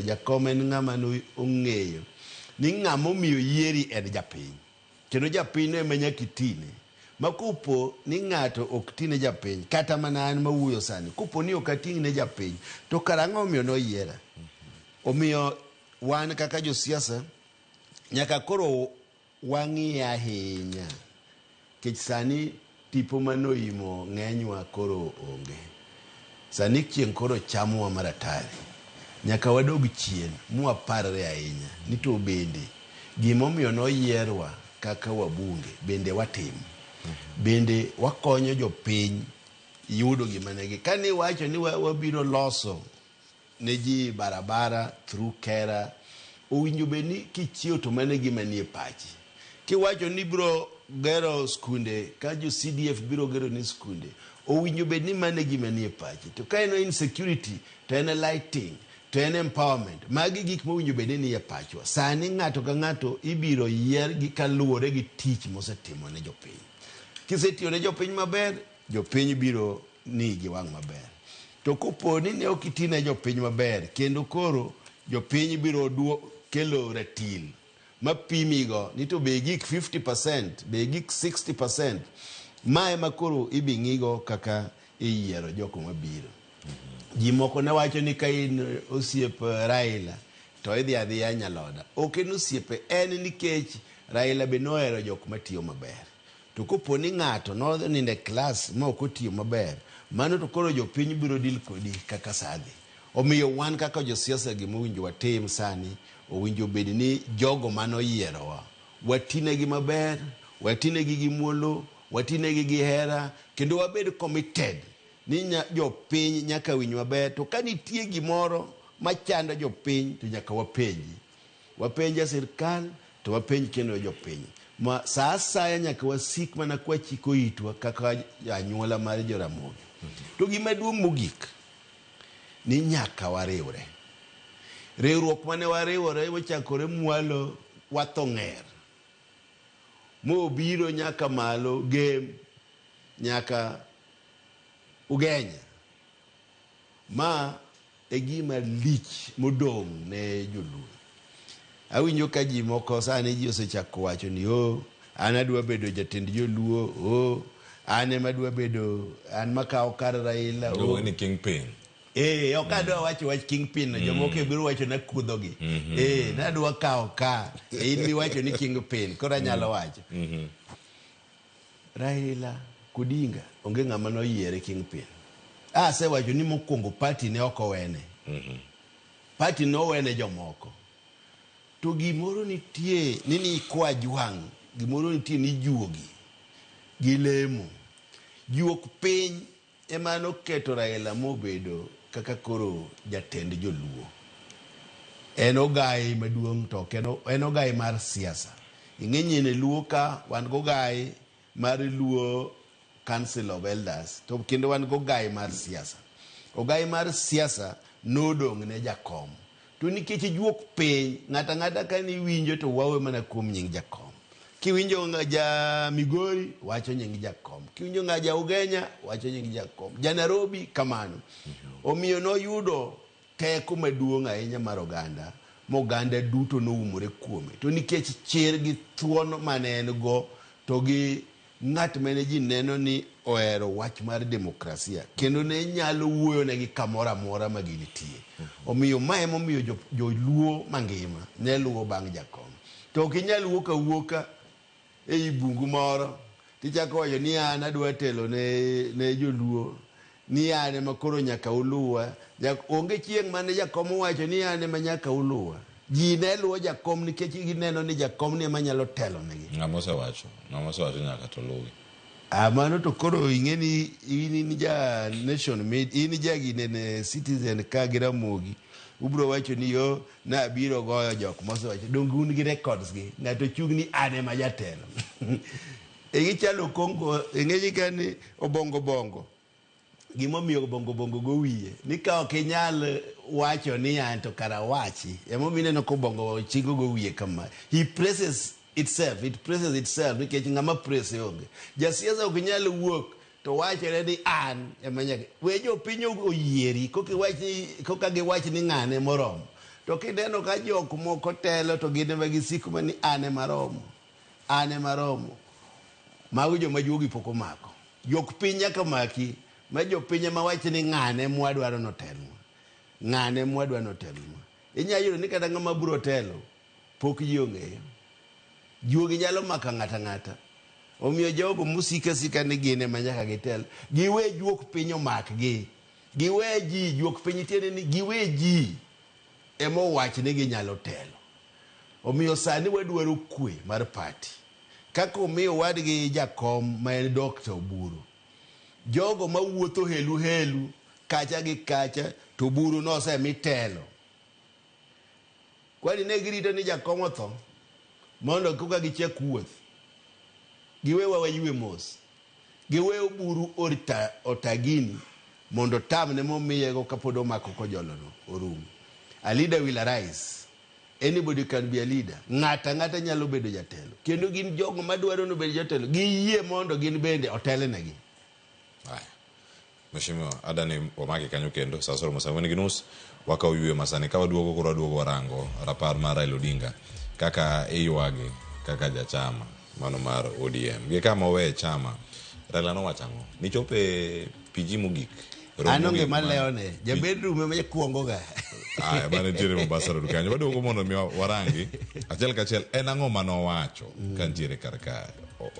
jakom en ng'ama ong'eyo ni ng'ama omiyo yieri en japiny. Kendo japiny no ema nyaka itine. Ma kopo ni ng'ato ok ti ne japiny, kata mana an mawuoyo sani, kopo ni ok ating' ne japiny, to kara ang'o omiyo noyiera? Omiyo wan kaka josiasa nyaka koro wang'i ahinya nikech sani tipo manoimo ng'enywa koro onge. Sani chieng' koro chamowa maratari. Nyaka wadog chien mwaparre ahinya ni to bende gimomiyo noyierwa kaka wabunge bende watimo. Bende wakonyo jopiny yudo gima negi. Kane iwacho ni wabiro loso ne ji barabara through KeRRA, owinjo bed ni kichiew to mano e gima nie pachi. Kiwacho ni ibiro gero skunde ka jo CDF biro gero ni skunde, owinjo bed ni mano e gima nie pachi. To ka en insecurity, to en lighting, to en empowerment, magi gik mowinjo bed ni nie pachwa. Sani ng'ato ka ng'ato ibiro yier gi kaluwore gi tich mosetimo ne jopiny. Kisetiyo ne jopiny maber, jopiny biro ni gi wang' maber. To kopo ni ne ok iti ne jopiny maber, kendo koro jopiny biro kelo ratil mapimigo ni to be igik 50%, be igik 60%, ma ema koro ibi ng'igo kaka iyiero jok mabiro. Ji moko ne wacho ni ka in osiep Raila to idhi adhiya Nyaloda. Ok en osiepe, en nikech Raila be nohero jok matiyo maber. To kopo ni ng'ato nonindo e klas ma ok otiyo maber, mano to koro jopiny biro deal kodi kaka saa dhi. Omiyo wan kaka josiasa gima owinjo watim sani, owinjo bed ni jogo mane oyierowa, watinegi maber, watinegi gi muolo, watinegi gi hera, kendo wabed committed ni jopiny nyaka winj maber. To ka nitie gimoro machando jopiny to nyaka wapenji. Wapenj sirkal to wapenj kendo jopiny. Ma saa asaya nyaka wasik mana kwachiko itwa kaka anyuola mar Joramogi. To gima duong' mogik ni nyaka wariwre. Riwruok mane wariwore mochakore mwalo watho ng'er mobiro nyaka malo Gem nyaka Ugenya. Ma e gima lich modong' ne joluo. Awinjo ka ji moko sani ji osechako wacho ni oh, an adwa bedo jatend joluo, oh, an ema adwa bedo, an makawo kar Raila. Oh. Ni kingpin. Ok adwa wacho wach kingpin no, jomoko biro wacho na kudhogi. Nadwa kawo ka, in miwacho ni kingpin, koro anyalo wacho. Raila Odinga onge ng'ama noyiere kingpin. Asewacho ni mokwongo party ne ok owene. Party nowene jomoko. To gimoro nitie ni kwa jwang', gimoro nitie ni juogi gi lemo. Juok piny ema noketo Raila mobedo kaka koro jatend joluo. En ogai maduong' to ok en ogai mar siasa. Ing'e nyine Luo ka wan gogai mar Luo Council of Elders to kendo wan gogai mar siasa. Ogai mar siasa nodong' ne jakom. To nikech juok piny, ng'ato ang'ata ka niwinjo to wawe mana kuom nying jakom. Kiwinjo ja Migori, wacho nying jakom. Kiwinjo ng'a ja Ugenya, wacho nying jakom. Ja Nairobi, kamano. Omiyo noyudo teko maduong' ahinya mar oganda, moganda duto noumore kuome. To nikech chir gi thuon mane en go, to gi ng'at mane ji neno ni ohero wach mar demokrasia, kendo ne nyalo wuoyo negi kamoro amora ma gintie. Omiyo ma emomiyo joluo mangima ne luwo bang' jakom. To ok inyal wuok awuoka ei bungu moro tichako wacho ni an adwa telo ne joluo, ni an ema koro nyaka uluwa. Onge chieng' mane jakom owacho ni an ema nyaka uluwa. Ji ne luwo jakom nikech gineno ni jakom ni ema nyalo telo negi. Ng'ama osewacho, ng'ama osewacho nyaka to luwi. Mano to koro ing'e ni in ja Nation Media, in ja ginene Citizen ka gi Ramogi. Ubro wacho ni yo na biro goyo jok mosewacho. Donge un gi records gi. Ng'ato chung' ni an ema jatelo. E gichalo Kongo, ing'e ni ka ni obongo bongo. Gimomiyo bongo bongo go wiye ni ka ok inyal wacho ni an to kara wachi. Emomiyo ineno ka obongo chingo go wiye kama. He presses itself, it presses itself nikech ng'ama press onge. Jasiasa ok nyal wuok to wachore ni an ema nyaka. We jopiny oyieri koka giwach ni ng'ane moromo. To kineno ka jok moko telo to gin ema gisiko mana ni an ema romo. An ema romo. Mago joma juogi pok omako. Jok piny nyaka maki, ma jopiny ema wach ni ng'ane mwadwaro notelnwa. Ng'ane mwadwa notelnwa. Inyalo yudo ni kata ng'ama biro telo pok ji ong'eyo. Juogi nyalo mako ng'ata ng'ata. Omiyo jogo mosika sika ni gin ema nyaka gitel. Giwe juok piny omakgi. Giwe ji, juok piny tiende ni giwe ji ema owach ni ginyalo telo. Omiyo sani wadwaro kwe mar party. Kaka omiyo wadgi jakom ma en Dr. Oburu. Jogo mawuotho helu helu kacha gi kacha to Oburu nosemi telo. Kwani ne girito ni jakom otho mondo koka gichak wuoth. Giwewa waywe mos. Giwe Oburu otagini mondo tamne momiyego kapod omako kojolono orum. A leader will arise. Anybody can be a leader. Ng'ata ng'ata nyalo bedo jatelo. Kendo gin jogo madwaro ni obed jotelo. Giyie mondo gin bende otelnegi. Haya. Mheshimiwa, adani wamaki kanyo kendo saa soro saa ang'wen gi nus wakawo yweyo masani ka waduogo koro waduogo warango rapar mar Raila Odinga kaka iywage kaka jachama mano mar ODM gi kama oweye chama Raila nowacho ang'o nichopo e PG mogik romo An onge mogik mar- malewone. Jabed room ema kuongo ga. Aya, mane nitiere Mombasa Road kanyo. Waduogo mondo mi warangi achiel kachiel en ang'o manowacho ka nitiere kar ka.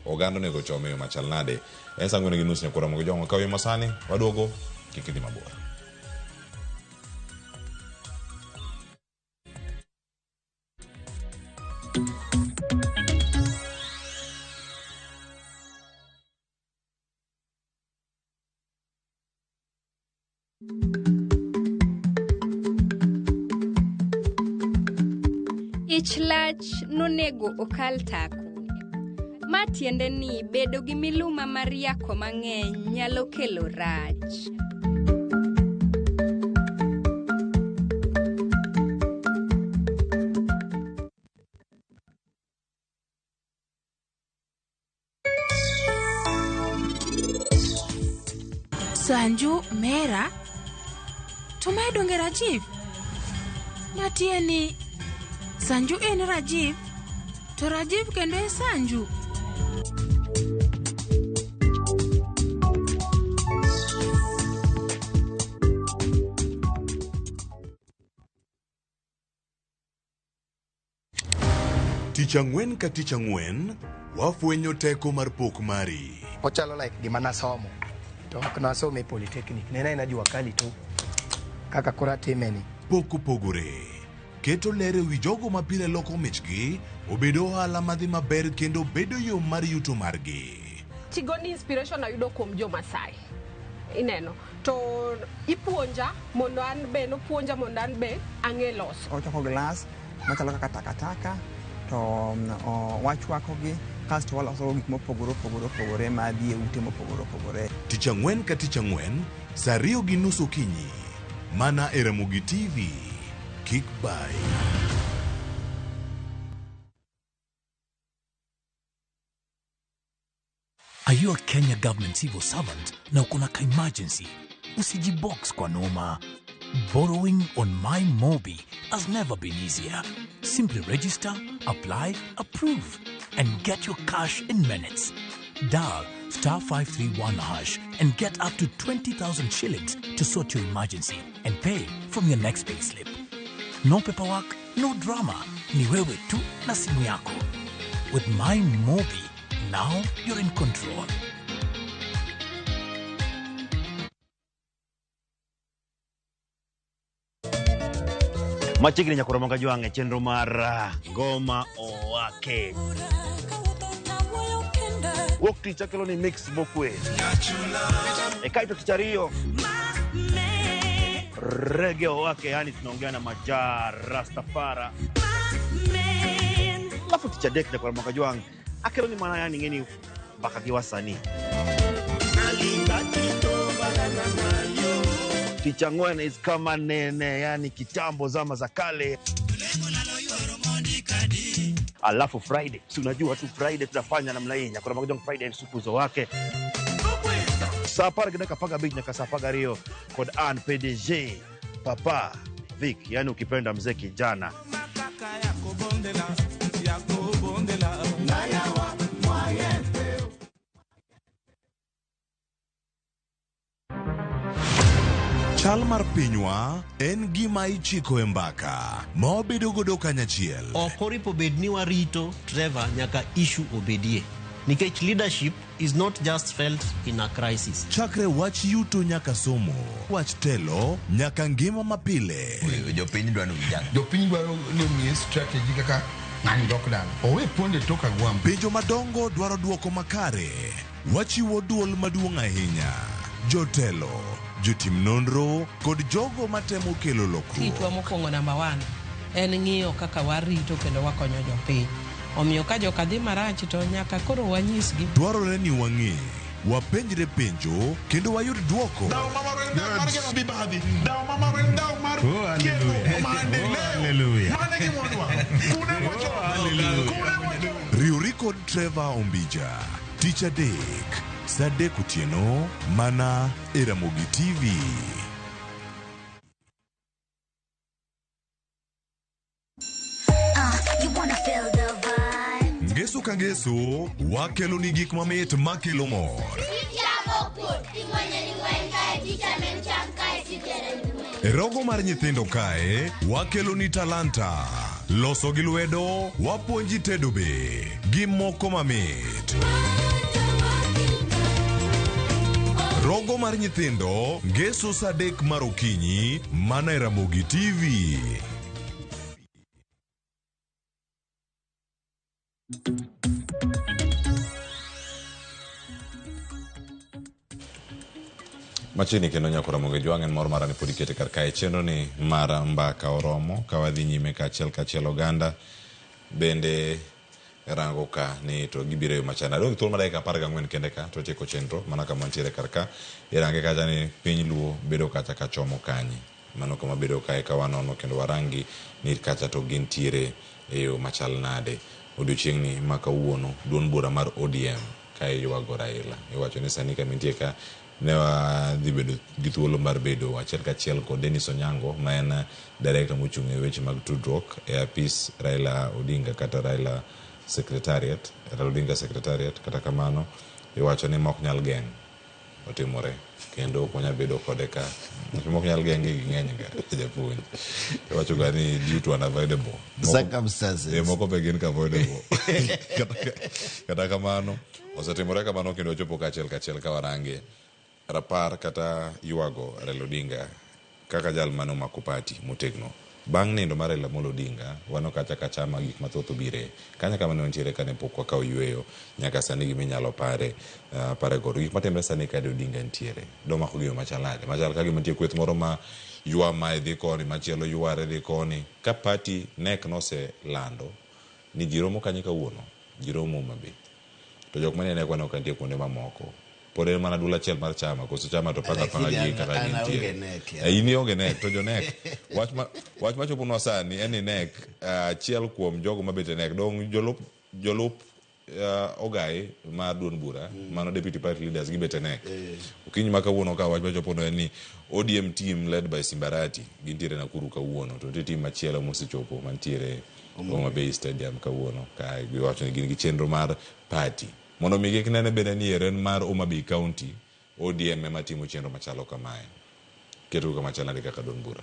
Oganda onego chome e yo machal nade? En saa ang'wen gi nus nyakora mogo jong'o kaw yo masani waduogo kik idhi mabor. Ich lach nonego okal tako. Ma tiende ni bedo gi miluma mar yako mang'eny nyalo kelo rach. Sanju Mera to mae donge Rajiv? Matieni Sanju en Rajiv to Rajiv kendo e Sanju. Tich ang'wen ka tich ang'wen, wafwenyo teko mar pok mari. Ochalo like gima nasomo to ok nasomo e polytechnic ne en aena jua kali to kaka koro atime ni. Pok opogore. Keto ler e wi jogo ma pile loko michgi obed ohala madhi maber kendo bedo yo mar yuto margi. Tigoni inspiration ayudo kuom jo Masai. Ineno. To ipuonja mondo an be nopuonja mondo an be ang'e loso. Ochoko glass machalo kaka takataka to wachwakogi kasto waloso gik mopogore opogore opogore madhi e ute mopogore opogore. Tich ang'wen ka tich ang'wen saa ariyo gi nus okinyi mana e Ramogi TV. Kik bayi. Are you a Kenya government civil servant na uko na ka emergency? Usijibox kwa noma. Borrowing on MyMobi has never been easier. Simply register, apply, approve, and get your cash in minutes. Dial star 531 hash and get up to 20,000 shillings to sort your emergency and pay from your next payslip. No paperwork, no drama. Ni wewe tu na simu yako. With MyMobi, now you're in control. Machiegni nyakoro manga jwang' e chenro mar Ngoma Owake. Wuok tich akelo ni mix mokwe. E kaito tich ariyo rege owake, yani tunaongea na majaa Rastafara. Alafu tich adek nyakoro manga jwang' akelo ni mana yani ng'eni mbaka gi wasanii. Tich ang'wen is kama nene, yani kitambo, zama za kale. Alafu Friday, si unajua tu Friday tunafanya namna hii, nyakoro manga jwang' Friday supuzo wake saa apar gi dakika apar gabich nyaka saa apar gariyo kod an PDG Papa Vic, yani ukipenda mzee kijana. Chal mar pinywa en gima ichiko e mbaka ma wabedo godo kanyachiel. Ok oripo bed ni warito Trevor nyaka issue obedie. Nikech leadership is not just felt in a crisis. Chakre wach yuto nyaka somo, wach telo nyaka ngima mapile. Jopiny dwaro vijana. Jopiny dwaro ni omiye strategy kaka ng'ani dok dala. Owe ponde tok agwambo. Penjo madongo dwaro dwoko makare. Wachiwo duol maduong' ahinya. Jotelo, jotim nonro kod jogo matemo kelo lokruok. Tichwa mokwongo namba one en ng'iyo kaka warito kendo wakonyo jopiny. Omiyo ka joka dhi marach to nyaka koro wanyisgi. Dwarore ni wang'e, wapenjre penjo kendo wayud dwoko. Riwri kod Trevor Ombija tich adek saa adek otieno mana e Ramogi TV. You wanna feel the vibe. Ngeso ka ngeso wakeloni gik mamit makelo mor. E rogo mar nyithindo kae wakeloni talanta. Loso gi lwedo wapuonji tedo be gi moko mamit. Rogo mar nyithindo ngeso saa adek mar okinyi mana e Ramogi TV. Machiegni kendo nyako Ramogi Jwang' en mor mara ni pod ikete kar kae chenro ni mar mbaka oromo ka wadhi nyime kaachiel kachiel oganda bende rango ka ni to gibiro e yo machal nade. Adong' gi thuolo mar dakika 14 kende ka to watieko chenro mana kama wantiere kar ka. Irange kacha ni piny luo bedo kacha ka chomo kanye. Mano kama bedo kae ka wanono kendo warangi ni kacha to gintiere e yo machal nade. Odiochieng'ni ma kawuono duond bura mar ODM ka iywago Raila. Iwacho ni sani kama intie ka ne wadhi bedo gi thuolo mar bedo achiel kachiel kod Dennis Onyango ma en director mochung' e weche mag tudruok e apis Raila Odinga kata Raila Secretariat, Raila Odinga Secretariat. Kata kamano iwacho ni mok nyal geng' otimore kendo ok wanyal bedo kode ka mok nyal geng' gi ging'eny ga japuonj. Iwacho ga ni due to unavoidable Circumstances. Moko be gin avoidable. Kata kamano osetimore kamano kendo wachopo kaachiel kachiel ka warange rapar kata ywago Raila Odinga kaka jal mane omako party motegno. Bang' nindo mar Raila Amolo Odinga, wano kacha ka chama gik mathoth obire. Kanya kama ne wantiere kane pok wakawo yueyo, nyaka sani gima inyalo pare, pare godo. Gik matimre sani ka Odinga nitiere, domako gi yo machal nade? Machal ka gima nitie kweth moro ma ywa mae dhi koni, machielo yware dhi koni. Ka party NEC noselando ni ji romo kanye kawuono, ji romo Homa Bay. To jok manie NEC waneno ka nitie kuonde mamoko. Pod en mana duol achiel mar chama, koso chama to panga panga gi kaka gintie. In ionge NEC, to jo NEC. Wach machoponwa sani en ni NEC, achiel kuom jogo mabet e NEC, dong jolup ogai mar duond bura, mano deputy party leaders gibet e NEC. Okinyi ma kawuono ka wach machoponwa en ni ODM team led by Simbarati gintiere Nakuru kawuono, to nitie team machielo mosechopo mantiere Homa Bay Stadium kawuono ka giwacho ni gin gi chenro mar party. Mondo mi kik nene bende ni eren mar Homa Bay County ODM ema timo chenro machalo kamae. Keto kama chal nade kaka duond bura?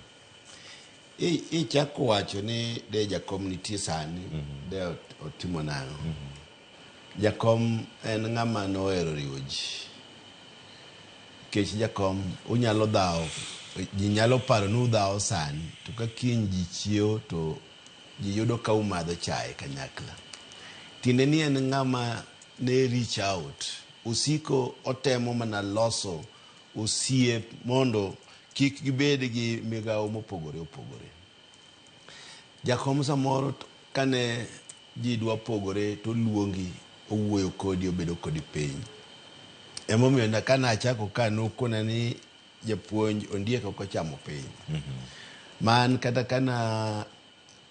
Ichako wacho ni de jakom nitie sani, de otimo nang'o? Jakom en ng'ama nohero riwo ji. Nikech jakom unyalo dhawo, ji nyalo paro ni udhawo sani, to ka kiny ji chiewo to ji yudo ka umadho chae kanyakla. Tiende ni en ng'ama ne reach out, osiko otemo mana loso osiep mondo kik gibed gi migawo mopogore opogore. Jakom samoro kane ji dwa pogore to luongi owuoyo kodi obedo kodi piny. Emomiyo kane achako ka nokona ni japuonj Ondiek ok ochamo piny. Man kata kana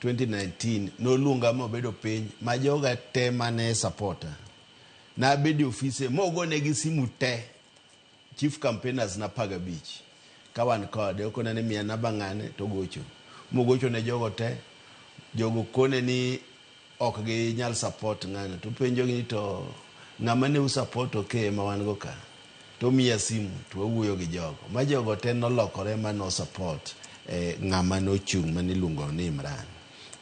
2019 noluonga mobedo piny ma joga te mane supporter. Nabedo e ofise mogonegi simu te chief campaigners na 15 ka wan kode okona ni miya namba ng'ane to gocho. Mogocho ne jogo te, jogo kone ni ok ginyal support ng'ano to penjo gi ni to ng'ama ne u support ok ema wan go ka. To omiya simu to wawuoyo gi jogo. Ma jogo te nolokore ma no support eh, ng'ama nochung' mane iluongo ni Imran.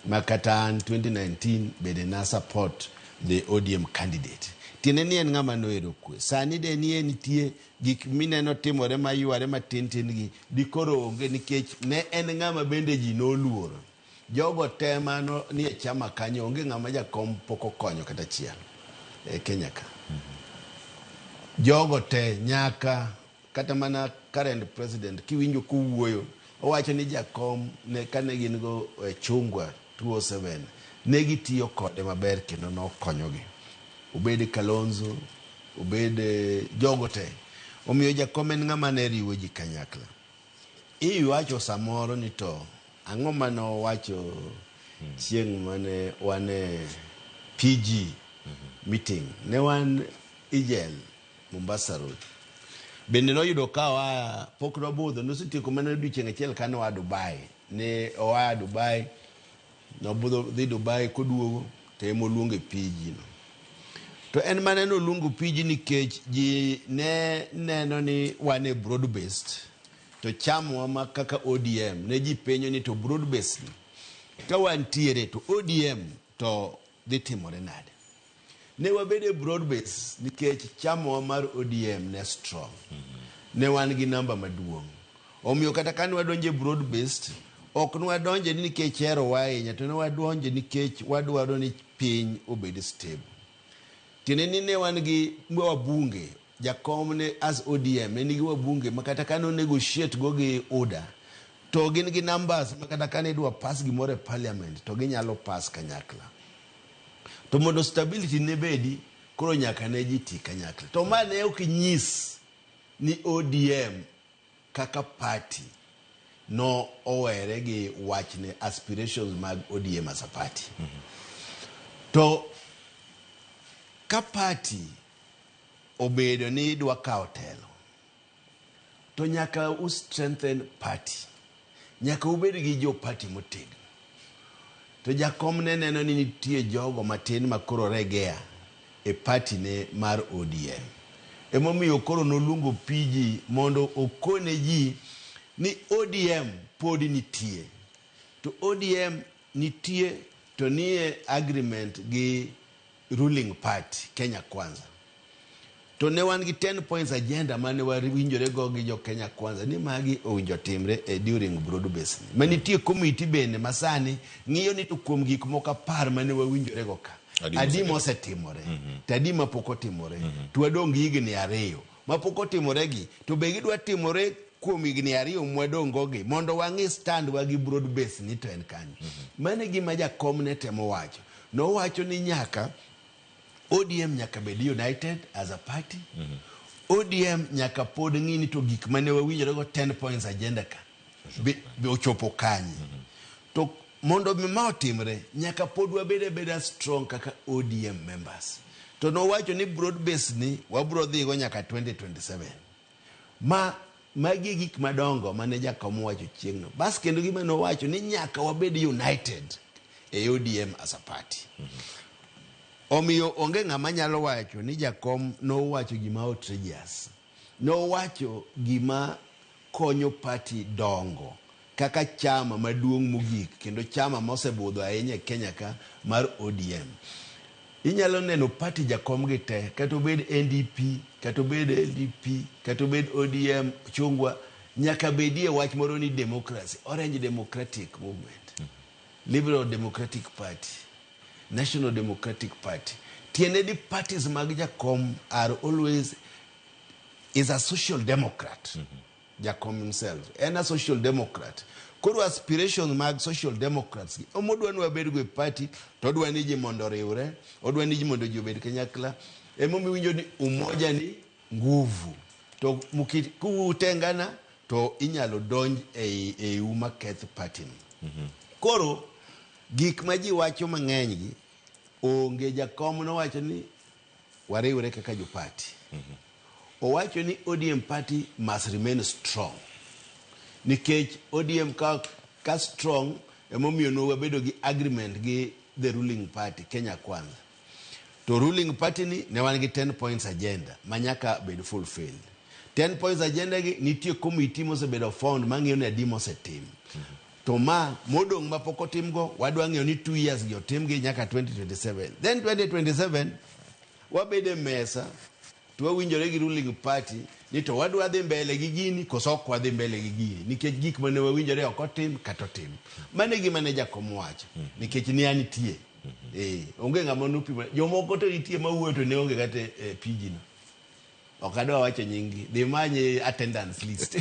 Ma kata an 2019 bende na support the ODM candidate. Tiende ni en ng'ama nohero kwe. Sani de nie nitie gik mineno timore mayware matin tin gi dikoro onge nikech ne en ng'ama bende ji noluoro. Jogo te mano nie chama kanyo onge ng'ama jakom pok okonyo kata achiel e Kenya ka. Jogo te nyaka kata mana current president kiwinjo kowuoyo owacho ni jakom ne kane gin go e chungwa 207 ne gitiyo kode maber kendo nokonyogi. Obed Kalonzo, obed jogo te. Omiyo jakom en ng'ama ne riwo ji kanyakla. Iwacho samoro ni to ang'o mane owacho chieng' mane wan e PG meeting. Ne wan Ijel, Mombasa Road. Bende noyudo ka oa, pok nobudho, nosetieko mana odiochieng' achiel kane oa Dubai. Ne oa Dubai, nobudho dhi Dubai koduogo to ema oluongo e PG no. To en mana noluongo PG nikech ji ne neno ni wan e broad based to chamwa ma kaka ODM ne ji penjo ni to broad based ni ka wantiere to ODM to dhi timore nade? Ne wabedo e broad base nikech chamawa mar ODM ne strong. Ne wan gi namba maduong'. Omiyo kata kane wadonjo e broad based, ok ne wadonje ni nikech herowa ahinya, to ne wadonje nikech wadwaro ni piny obed stable. Tiende ni ne wan gi wabunge, jakom ne as ODM ne nigi wabunge ma kata kane o negotiate go gi UDA, to gin gi numbers ma kata kane idwa pass gimoro e parliament to ginyalo pass kanyakla. To mondo stability ne bedi, koro nyaka ne ji ti kanyakla. To ma ne ok nyis ni ODM kaka party no owere gi wachne aspirations mag ODM as a party. To ka party obedo ni idwa kawo telo, to nyaka u strengthen party. Nyaka ubed gi jo party motegno. To jakom ne neno ni nitie jogo matin ma koro regea e party ne mar ODM. Emomiyo koro noluongo PG mondo okone ji ni ODM pod nitie. To ODM nitie to nie agreement gi ruling party Kenya Kwanza. To ne wan gi 10 points agenda mane wawinjore go gi jo Kenya Kwanza ni magi owinjo timre e during broad base ni. Ma nitie committee bende masani ng'iyo ni to kuom gik moko 10 mane wawinjore go ka. Adi mosetimore. To adi mapok otimore. To wadong' gi higni 2 mapok otimore gi. To be gidwa timore kuom higni 2 mwadong' go gi mondo wang'i stand wa gi broad base ni to en kanyo. Mano e gima jakom ne temo wacho. Nowacho ni nyaka ODM nyaka bed united as a party. ODM nyaka pod ng'i ni to gik mane wawinjore go 10 points agenda ka be, be ochopo kanye. To mondo mi ma otimre nyaka pod wabed abeda strong kaka ODM members. To nowacho ni broad base ni wabro dhigo nyaka 2027. Ma magi e gik madongo mane jakom owacho chieng'no. Bas kendo gima nowacho ni nyaka wabed united e ODM as a party. Omiyo onge ng'ama nyalo wacho ni jakom nowacho gima outrageous. Nowacho gima konyo party dongo kaka chama maduong' mogik kendo chama mosebudho ahinya e Kenya ka mar ODM. Inyalo neno party jakom gi te, kata obed NDP, kata obed LDP, kata obed ODM, Chungwa, nyaka bedie wach moro ni democracy, Orange Democratic Movement, Liberal Democratic Party, National Democratic Party. Tiende ni parties mag jakom are always is a social democrat. Jakom himself en a social democrat. Koro aspirations mag social democrats gi omodwa ni wabed go e party to odwa ni ji mondo oriwre, odwa ni ji mondo ji obed kanyakla. Emomiyo iwinjo ni umoja ni nguvu. To kuutengana to inyalo donj ei eiu maketh party ni. Koro gik ma ji wacho mang'eny gi onge. Jakom nowacho ni wariwre kaka jo party. Owacho ni ODM party must remain strong. Nikech ODM ka strong emomiyo ne wabedo gi agreement gi the ruling party Kenya Kwanza. To ruling party ni ne wan gi 10 points agenda ma nyaka bed fulfilled. 10 points agenda gi nitie committee mosebedo formed mang'iyo ni adi mosetim. To ma modong' ma pok otimgo wadwa ng'iyo ni 2 years gi otimgi nyaka 2027. Then 2027 wabedo e mesa to wawinjore gi ruling party ni to wadwa dhi mbele gi gini koso ok wadhi mbele gi gini nikech gik mane wawinjore ok otim kata otim. Mano e gima ne jakom wacho nikech ne anitie. Eh, onge ng'ama nopimo. Jomoko to nitie mawuoyo to ne onge kata e PG no. Ok adwa wacho nyinggi. Dhi many attendance list.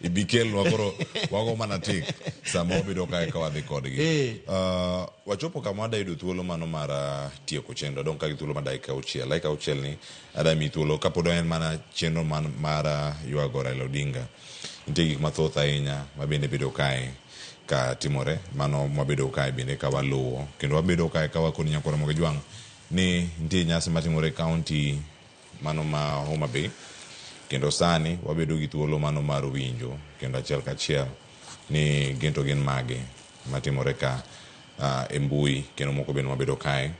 Ibikelnwa koro wago mana tik sama wabedo kae ka wadhi kodgi. Wachopo kama wadwa yudo thuolo mano mar tieko chenro. Adong' ka gi thuolo mar dakika auchiel. Dakika auchiel ni adwa miyi thuolo kapod en mana chenro man mar ywago Raila Odinga. Nitie gik mathoth ahinya ma bende bedo kae ka timore. Mano mwabedo kae bende ka waluwo. Kendo wabedo kae ka wakoni nyakwar Ramogi Jwang' ni nitie nyasi matimore e kaunti mano ma Homa Bay kendo sani wabedo gi thuolo mano mar winjo kendo achiel kachiel ni gin to gin mage matimore ka e mbui kendo moko bende wabedo kae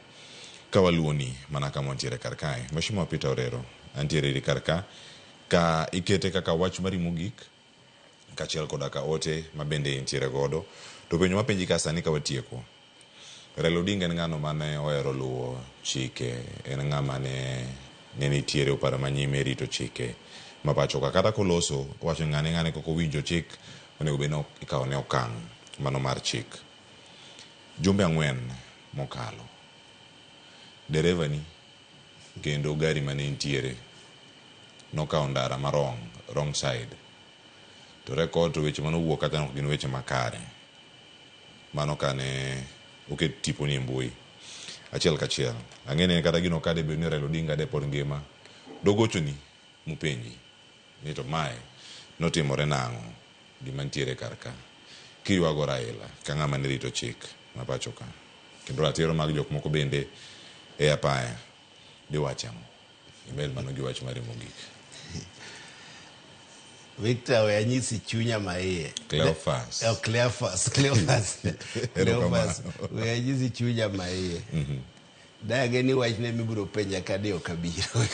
ka waluwoni mana kama wantiere kar kae. Mheshimiwa Peter Orero, antiere iri kar ka ka ikete kaka wach mari mogik kaachiel koda ka ote ma bende intiere godo. To penjo mapenji ka sani ka watieko, Raila Odinga en ng'ano mane ohero luwo chike, en ng'ama ne ne nitiere opara manyime e rito chike ma pacho ka. Kata koloso, owacho ni ng'ane ng'ane kok owinjo chik, onego bed ni ikawo ne okang' mano mar chik. Jumbe ang'wen mokalo, dereva ni kendo gari mane intiere nokawo ndara ma wrong, wrong side. To record to weche mane owuok kacha ok gin weche makare. Mano kane oket tiponi e mbui achiel kachiel. Ang'e ni kata gino ka debed ni Raila Odinga de pod ngima, dogochoni mopenji ni to mae notimore nang'o gima nitiere kar ka. Kiywago Raila ka ng'ama ne rito chik ma pacho ka. Kendo ratiro mag jok moko bende e apaya. Diwach ang'o? Imed mano gi wach mari mogik. Victor, we anyisi chunya maiye. Cleophas. Oh, Cleophas, Cleophas. Cleophas. We anyisi chunya maiye. Dage ni wachne mibiro penja ka de ok abiro.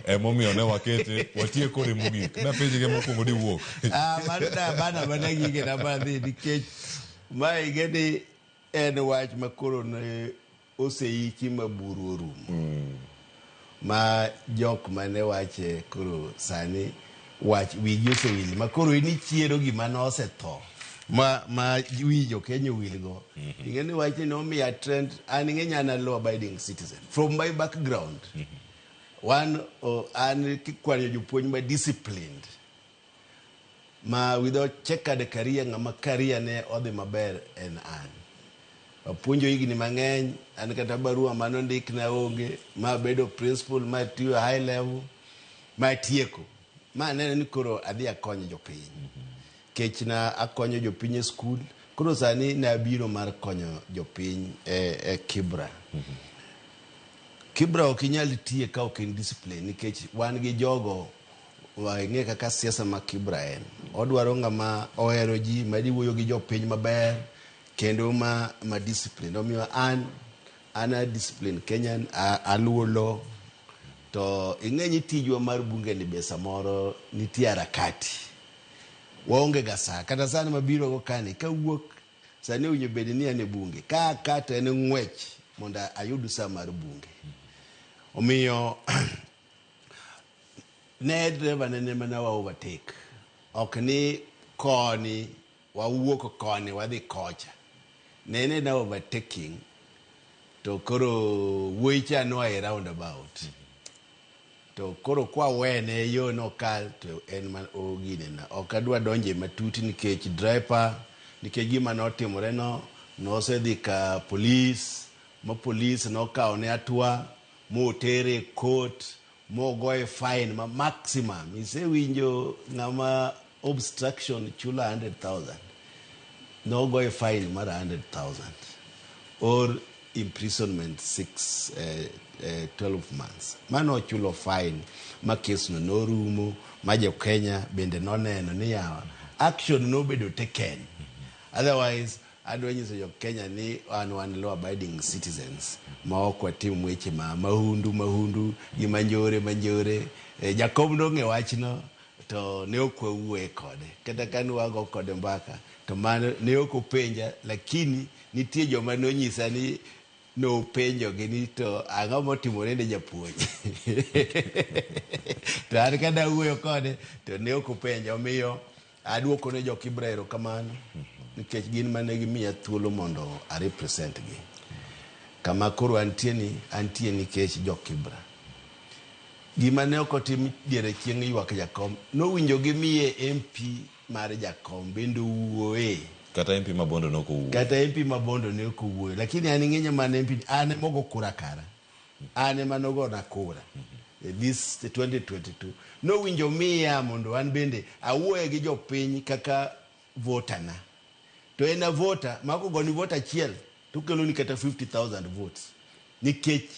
Emomiyo ne wakete watiek kode mogik. Napenji ge mokwongo diwuok. Ah, mano da bana mana gige na madhi nikech ma ing'e ni en wach ma koro ne oseiki ma buru orumo. Ma jok mane wache koro sani wach wigi osewil ma koro in ichiero gima nosetho ma ma wi jo Kenya owilgo. Ing'e ni wachni nomiya trend an ing'e ni an a law abiding citizen from my background. Wan an kikwanyo jopuonj ma disciplined ma without checkered career ng'ama career ne odhi maber en an. Apuonjo higni mang'eny, an kata barua manondikna onge, ma abedo principal, ma atiyo high level, ma atieko. Ma aneno ni koro adhi akony jopiny. Kech na akonyo jopiny e skul, koro sani nabiro mar konyo jopiny e Kibra. Kibra ok inyal tiye ka ok in discipline nikech wan gi jogo wang'e kaka siasa ma Kibra en. Odwaro ng'ama ohero ji, ma wuoyo gi jopiny maber, kendo ma, ma discipline. Omiyo an, an a discipline Kenyan, aluwo law, to ing'e ni tijwa mar bunge ni be samoro nitie harakati. Waonge ga saa, kata sani mabiro go kani, kawuok sani owinjo bed ni an e bunge. Ka aka to en ng'wech mondo ayud saa mar bunge. Omiyo ne driver ne mana wa overtake. Ok ni koni wawuok koni wadhi kocha. Ne na overtaking to koro wuoyi cha noa e roundabout. To koro kwawene yo nokal to en ma ogine na. Ok adwa donje matut nikech driver nikech gima notimore no nosedhi ka polis ma polis nokawo ne hatua motere e court mogoye fine ma maximum. Isewinjo ng'ama obstruction chulo 100,000. Nogoye fine mar 100,000 or imprisonment 12 months. Mano ochulo fine ma kes no norumo ma jo Kenya bende noneno ni yawa action nobedo taken. Otherwise Adwa nyiso jo Kenya ni an wan law abiding citizens ma ok watim weche ma mahundu mahundu gi manjore manjore. E, Jakom nong'e wachno to ne ok wawuoye kode kata ka ne wago kode mbaka to mano ne ok openja, lakini nitie joma nonyisa ni nopenjogi ni to ang'o motimore ne japuonj to an ka nawuoyo kode to ne ok openja. Omiyo aduoko ne jo Kibra erokamano nikech gin mane gimiya thuolo mondo a represent gi kama koro antie ni antie nikech jo Kibra. Gima ne ok otim diere chieng' ywak jakom nowinjo gimiye MP mar jakom bende owuoye. Kata MP ma Bondo ne ok owuoyo. Kata MP ma Bondo ne ok owuoyo, lakini an ing'enyo mana MP an ema ogo kura kara, an ema nogona kura this 2022 nowinjo miya mondo an bende awuoye gi jopiny kaka voter na to en a voter ma kogoni vote achiel to okeloni kata 50,000 votes nikech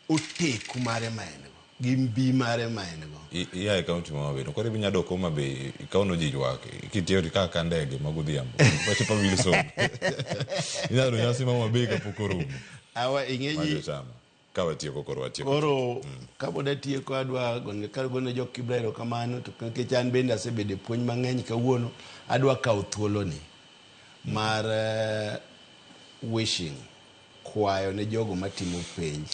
oteku mare ma en go gi mbi mare ma en go. Ia e kaunti ma Homa Bay, to koro ibi dok Homa Bay ikawno ji ywak kitiyo kaka ndege ma godhiambo wacho pa Wilson inyalo nyasi ma Homa Bay kapok orumo. Awa ing'eji ka watieko koro watieko. Koro kapod atieko adwa gone kagone jo Kibra erokamano to nikech an bende asebedo e puonj mang'eny kawuono adwa kawo thuoloni mar wishing kwayo ne jogo matimo penj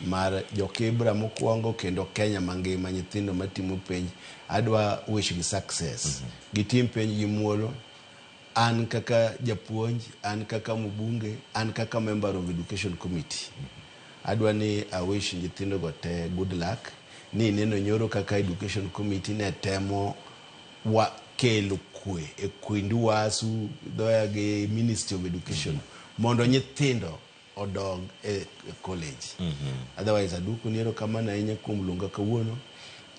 mar jo Kibra mokwongo kendo Kenya mangima nyithindo matimo penj adwa wishing success. Gitim penj gi muolo. An kaka japuonj, an kaka mbunge, an kaka member of education committee adwa ni a wish nyithindo go te good luck ni neno nyoro kaka education committee ne temo wa kelo kwe e kind UASU dhoya gi Ministry of Education mondo nyithindo odog e college. Otherwise aduoko ni erokamano ahinya kuom luonga kawuono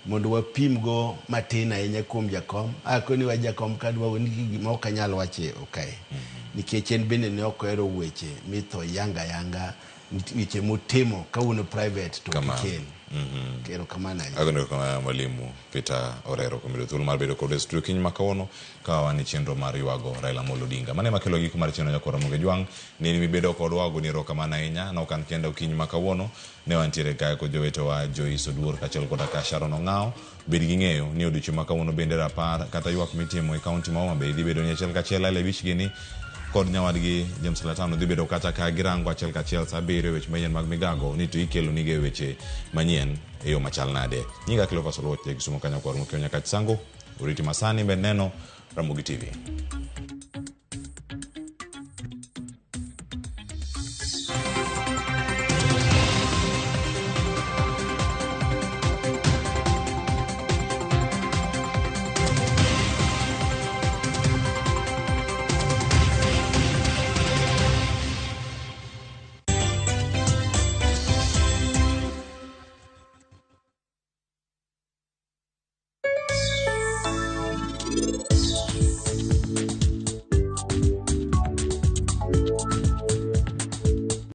mondo wapim go matin ahinya kuom jakom. Akoni wa jakom kadwa ni gima ok anyal wacho okae nikech en bende ne ok ohero weche mitho yanga yanga weche motimo kawuono private to ok ikel. Erokamano ahinya. Agone erokamano mwalimu Peter Orero kuom yudo thuolo mar bedo kod e studio kiny ma kawuono ka wan e chenro mar ywago Raila Amolo Odinga. Mano ema kelo giko mar chenro nyakwar Ramogi Jwang'. Nini mibedo kodwa agoni erokamano ahinya. Ne ok an kenda okinyi ma kawuono. Ne wantiere kae kod jowetewa Joyce Oduor kaachiel koda ka Sharon Ong'awo. Bed gi ng'eyo ni odiochieng' ma kawuono bende rapar kata ywak mitimo e kaunti ma Homa Bay dhi bedo ni achiel kachiel Laila Ebich gini kod nyawadgi James Latano dhi bedo kacha ka girango achiel kachiel sa 7 weche manyien mag migago ni to ikelo nige weche manyien e yo machal nade. Nyinga Cleophas Oluoch ja Kisumo kanyo kwar mokiewo Nyakach Sango. Oriti masani med neno Ramogi TV.